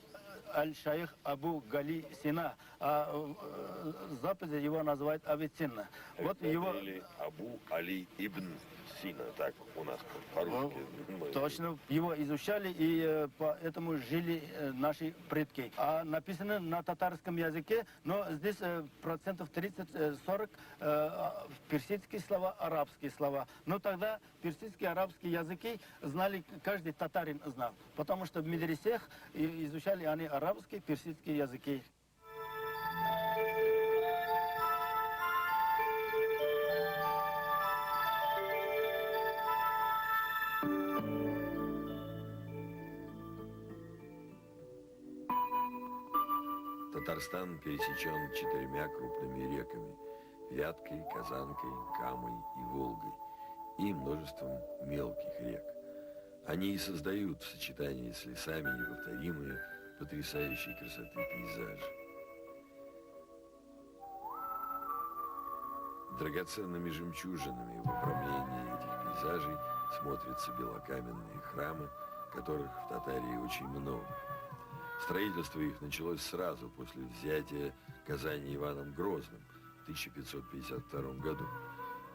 Аль-Шайх Абу Гали Сина, а в Западе его называют Авиценна. Вот его... Или Абу Али Ибн Сина, так у нас по-русски. Точно, его изучали и поэтому жили наши предки. А написано на татарском языке, но здесь процентов 30-40 персидские слова, арабские слова. Но тогда персидские, арабские языки знали, каждый татарин знал, потому что в медресех изучали они арабские, персидские языки. Татарстан пересечен 4 крупными реками – Вяткой, Казанкой, Камой и Волгой, и множеством мелких рек. Они и создают в сочетании с лесами неповторимые, потрясающей красоты пейзажи. Драгоценными жемчужинами в обрамлении этих пейзажей смотрятся белокаменные храмы, которых в Татарии очень много. Строительство их началось сразу после взятия Казани Иваном Грозным в 1552 году.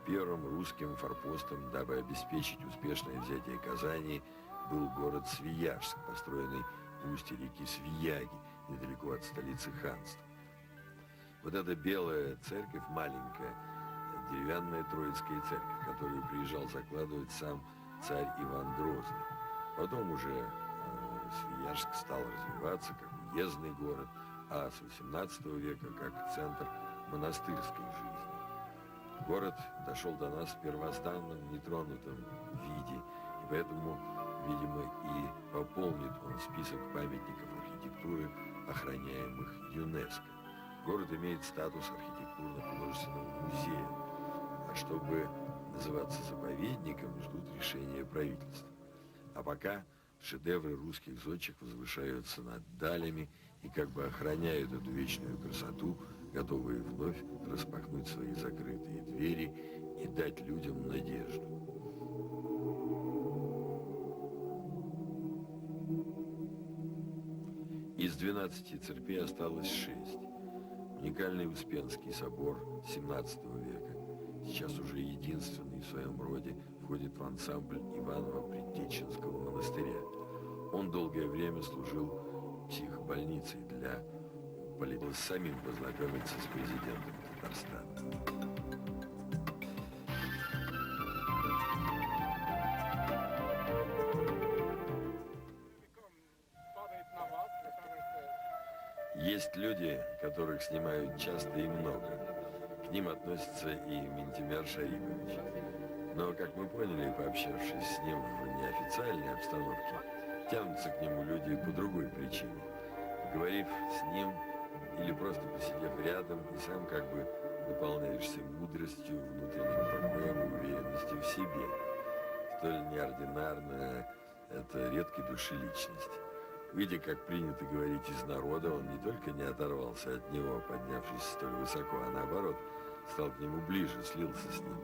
Первым русским форпостом, дабы обеспечить успешное взятие Казани, был город Свияжск, построенный в устье реки Свияги, недалеко от столицы ханства. Вот эта белая церковь, маленькая, деревянная Троицкая церковь, которую приезжал закладывать сам царь Иван Грозный. Потом уже Свияжск стал развиваться как уездный город, а с XVIII века как центр монастырской жизни. Город дошел до нас в первозданном, нетронутом виде, и поэтому видимо, и пополнит он список памятников архитектуры, охраняемых ЮНЕСКО. Город имеет статус архитектурно-художественного музея. А чтобы называться заповедником, ждут решения правительства. А пока шедевры русских зодчих возвышаются над далями и как бы охраняют эту вечную красоту, готовые вновь распахнуть свои закрытые двери и дать людям надежду. Из 12 церквей осталось 6. Уникальный Успенский собор 17 века, сейчас уже единственный в своем роде, входит в ансамбль Иваново-Предтеченского монастыря. Он долгое время служил психбольницей для политиков. Самим познакомиться с президентом Татарстана. Есть люди, которых снимают часто и много. К ним относится и Минтимер Шарипович. Но, как мы поняли, пообщавшись с ним в неофициальной обстановке, тянутся к нему люди по другой причине. Поговорив с ним или просто посидев рядом, и сам как бы наполняешься мудростью, внутренним покоем и уверенностью в себе. Столь неординарная это редкой души личность. Видя, как принято говорить из народа, он не только не оторвался от него, поднявшись столь высоко, а наоборот, стал к нему ближе, слился с ним.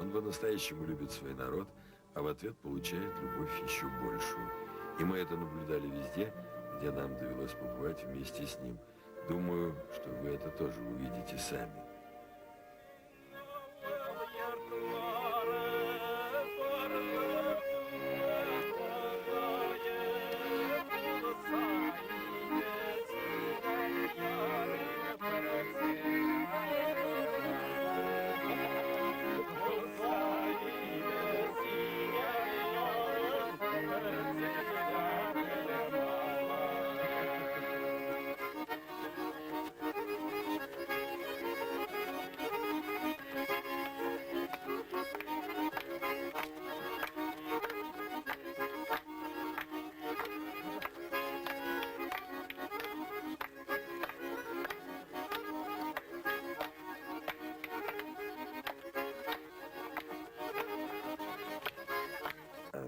Он по-настоящему любит свой народ, а в ответ получает любовь еще большую. И мы это наблюдали везде, где нам довелось побывать вместе с ним. Думаю, что вы это тоже увидите сами.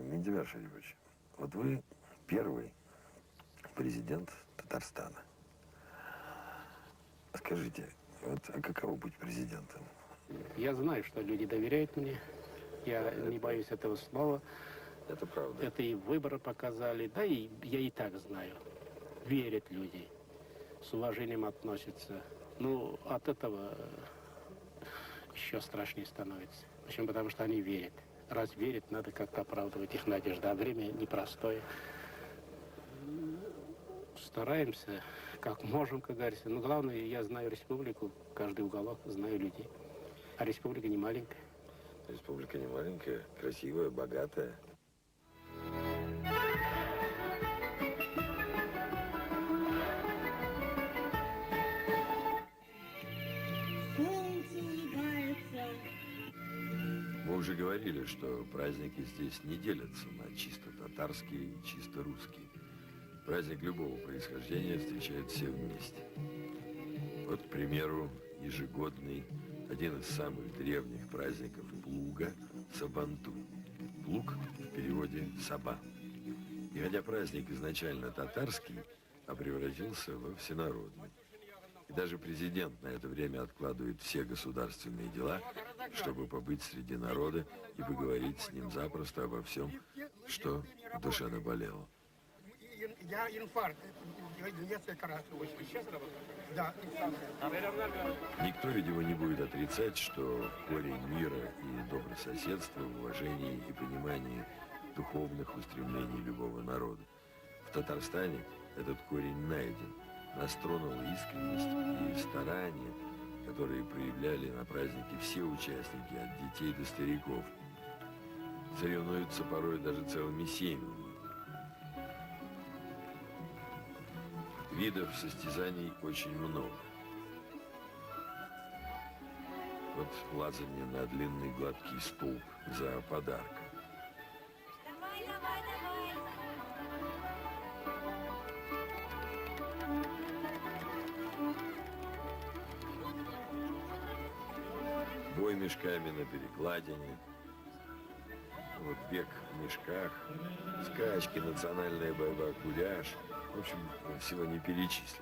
Минтимер Шарипович, вот вы первый президент Татарстана. Скажите, вот, а каково быть президентом? Я знаю, что люди доверяют мне. Я не боюсь этого слова. Это правда. Это и выборы показали, да и я и так знаю. Верят люди, с уважением относятся. Ну, от этого еще страшнее становится. Почему? Потому что они верят. Раз верят, надо как-то оправдывать их надежды. А время непростое. Стараемся, как можем, как говорится. Но главное, я знаю республику, каждый уголок, знаю людей. А республика не маленькая. Республика не маленькая, красивая, богатая. Солнце улыбается. Мы уже говорили, что праздники здесь не делятся на чисто татарские и чисто русские. Праздник любого происхождения встречают все вместе. Вот, к примеру, ежегодный, один из самых древних праздников плуга – Сабантуй. Плуг в переводе «саба». И хотя праздник изначально татарский, а превратился во всенародный. И даже президент на это время откладывает все государственные дела, чтобы побыть среди народа и поговорить с ним запросто обо всем, что в душе наболело. Я инфаркт. Несколько раз. Сейчас работает? Да. Никто, видимо, не будет отрицать, что корень мира и добрососедства в уважении и понимании духовных устремлений любого народа. В Татарстане этот корень найден. Нас тронула искренность и старание, которые проявляли на празднике все участники, от детей до стариков. Соревнуются порой даже целыми семьями. Видов состязаний очень много. Вот лазание на длинный гладкий столб за подарком. Давай, давай, давай. Бой мешками на перекладине, вот бег в мешках, скачки, национальная борьба, куряж. В общем, всего не перечислишь.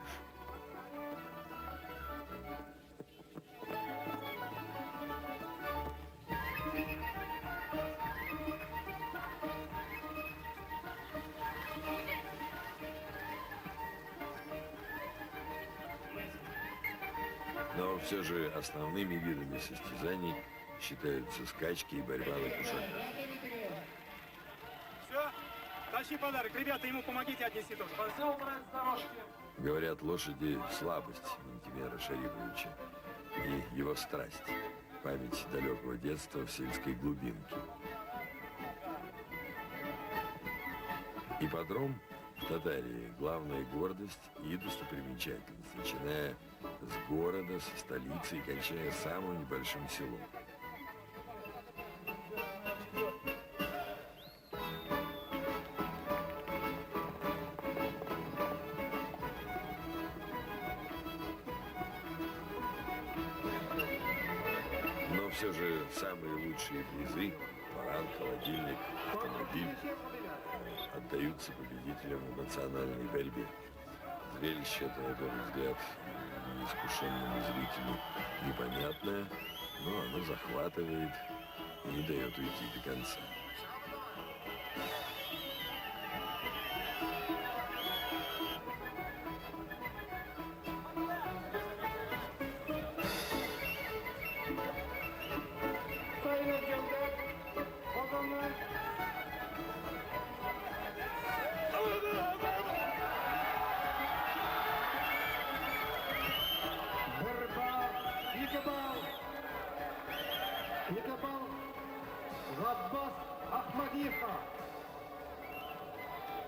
Но все же основными видами состязаний считаются скачки и борьба на кушаках. Все, тащи подарок. Ребята, ему помогите отнести тоже. Все убрать с дорожки. Говорят, лошади – слабость Минтимера Шариповича и его страсть, память далекого детства в сельской глубинке. Ипподром в Татарии – главная гордость и достопримечательность, начиная с города, со столицы и кончая самым небольшим селом. Но все же самые лучшие призы – баран, холодильник, автомобиль – отдаются победителям в национальной борьбе. Зрелище это, на первый взгляд, неискушенному зрителю непонятное, но оно захватывает и не дает уйти до конца.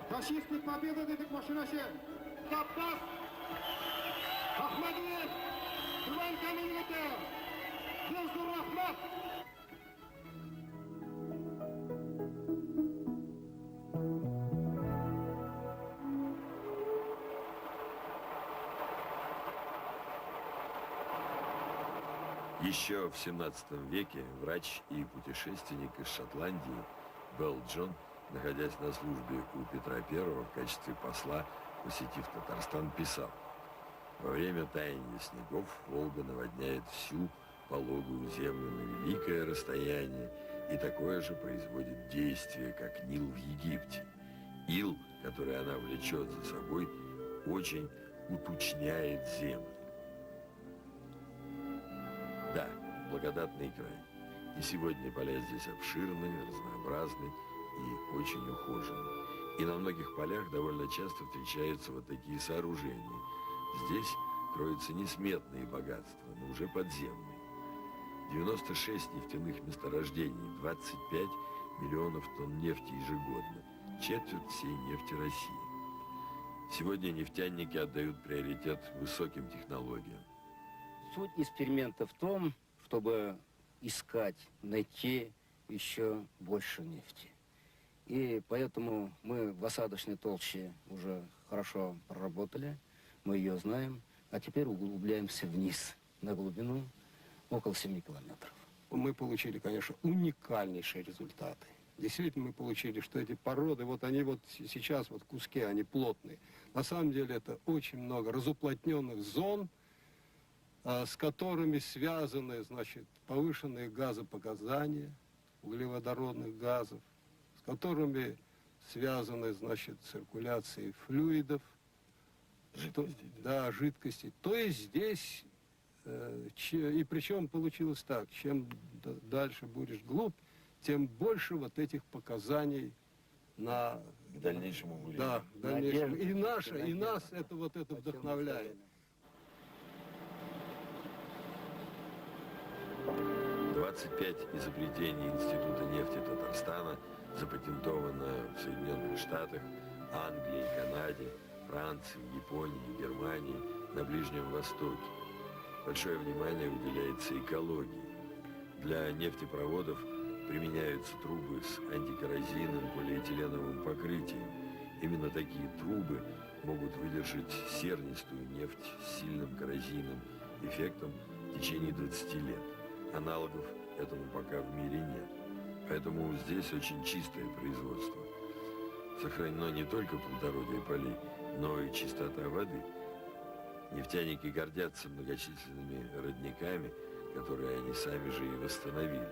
Фашистный победа дедек машинашы. Габбас Ахмадиев, Түбән Кама егете. Бик зур рәхмәт. Еще в 17 веке врач и путешественник из Шотландии Белл Джон, находясь на службе у Петра I в качестве посла, посетив Татарстан, писал: «Во время таяния снегов Волга наводняет всю пологую землю на великое расстояние и такое же производит действие, как Нил в Египте. Ил, который она влечет за собой, очень уточняет землю». Да, благодатный край. И сегодня поля здесь обширны, разнообразны и очень ухожены. И на многих полях довольно часто встречаются вот такие сооружения. Здесь кроются несметные богатства, но уже подземные. 96 нефтяных месторождений, 25 миллионов тонн нефти ежегодно, четверть всей нефти России. Сегодня нефтяники отдают приоритет высоким технологиям. Суть эксперимента в том, чтобы искать, найти еще больше нефти. И поэтому мы в осадочной толще уже хорошо проработали, мы ее знаем, а теперь углубляемся вниз, на глубину около 7 километров. Мы получили, конечно, уникальнейшие результаты. Действительно, мы получили, что эти породы, вот они вот сейчас вот куски, они плотные. На самом деле это очень много разуплотненных зон, с которыми связаны, значит, повышенные газопоказания углеводородных газов, с которыми связаны, значит, циркуляции флюидов, жидкостей. Да, жидкостей. То есть здесь, и причем получилось так, чем дальше будешь глубь, тем больше вот этих показаний на... К дальнейшему бурению. Да, к дальнейшему. И, наше, и нас это вот это вдохновляет. 25 изобретений Института нефти Татарстана запатентовано в Соединенных Штатах, Англии, Канаде, Франции, Японии, Германии, на Ближнем Востоке. Большое внимание уделяется экологии. Для нефтепроводов применяются трубы с антикоррозийным полиэтиленовым покрытием. Именно такие трубы могут выдержать сернистую нефть с сильным коррозийным эффектом в течение 20 лет. Аналогов этому пока в мире нет. Поэтому здесь очень чистое производство. Сохранено не только плодородие полей, но и чистота воды. Нефтяники гордятся многочисленными родниками, которые они сами же и восстановили,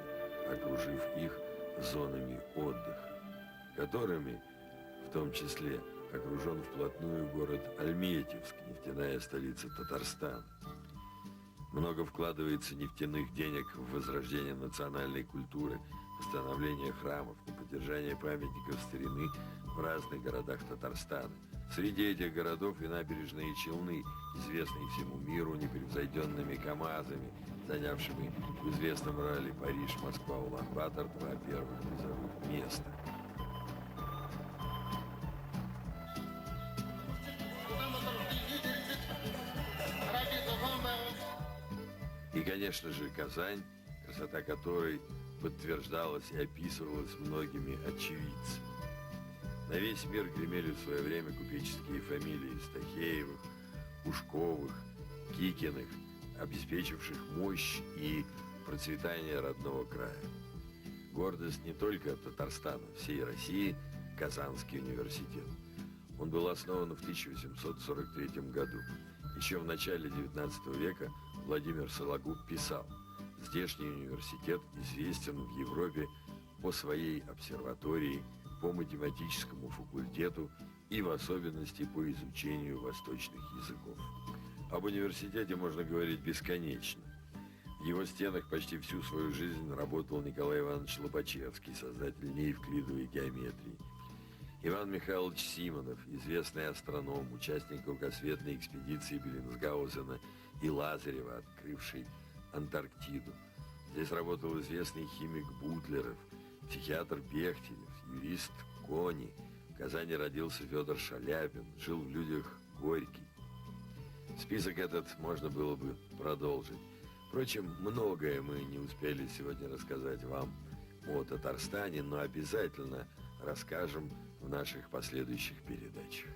окружив их зонами отдыха, которыми в том числе окружен вплотную город Альметьевск, нефтяная столица Татарстана. Много вкладывается нефтяных денег в возрождение национальной культуры, восстановление храмов, на поддержание памятников старины в разных городах Татарстана. Среди этих городов и набережные Челны, известные всему миру непревзойденными КАМАЗами, занявшими в известном ралли Париж, Москва, Улан-Батор два первых призовых места. И, конечно же, Казань, красота которой подтверждалась и описывалась многими очевидцами. На весь мир гремели в свое время купеческие фамилии Стахеевых, Ушковых, Кикиных, обеспечивших мощь и процветание родного края. Гордость не только Татарстана, всей России – Казанский университет. Он был основан в 1843 году. Еще в начале XIX века Владимир Сологуб писал: «Здешний университет известен в Европе по своей обсерватории, по математическому факультету и в особенности по изучению восточных языков». Об университете можно говорить бесконечно. В его стенах почти всю свою жизнь работал Николай Иванович Лобачевский, создатель неевклидовой геометрии. Иван Михайлович Симонов, известный астроном, участник кругосветной экспедиции Беллинсгаузена и Лазарева, открывший Антарктиду. Здесь работал известный химик Бутлеров, психиатр Бехтерев, юрист Кони. В Казани родился Федор Шаляпин, жил в людях Горький. Список этот можно было бы продолжить. Впрочем, многое мы не успели сегодня рассказать вам о Татарстане, но обязательно расскажем в наших последующих передачах.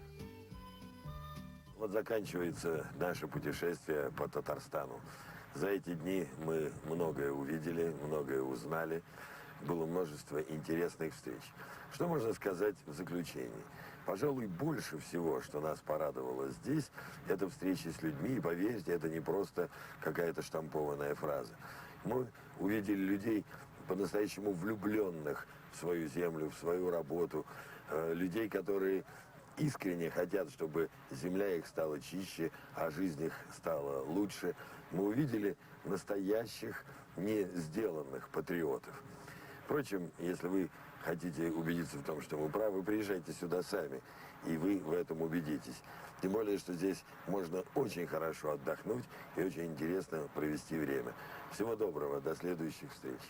Вот заканчивается наше путешествие по Татарстану. За эти дни мы многое увидели, многое узнали. Было множество интересных встреч. Что можно сказать в заключении? Пожалуй, больше всего, что нас порадовало здесь, это встречи с людьми. И поверьте, это не просто какая-то штампованная фраза. Мы увидели людей, по-настоящему влюбленных в свою землю, в свою работу, людей, которые искренне хотят, чтобы земля их стала чище, а жизнь их стала лучше. Мы увидели настоящих, не сделанных патриотов. Впрочем, если вы хотите убедиться в том, что мы правы, приезжайте сюда сами, и вы в этом убедитесь. Тем более, что здесь можно очень хорошо отдохнуть и очень интересно провести время. Всего доброго, до следующих встреч.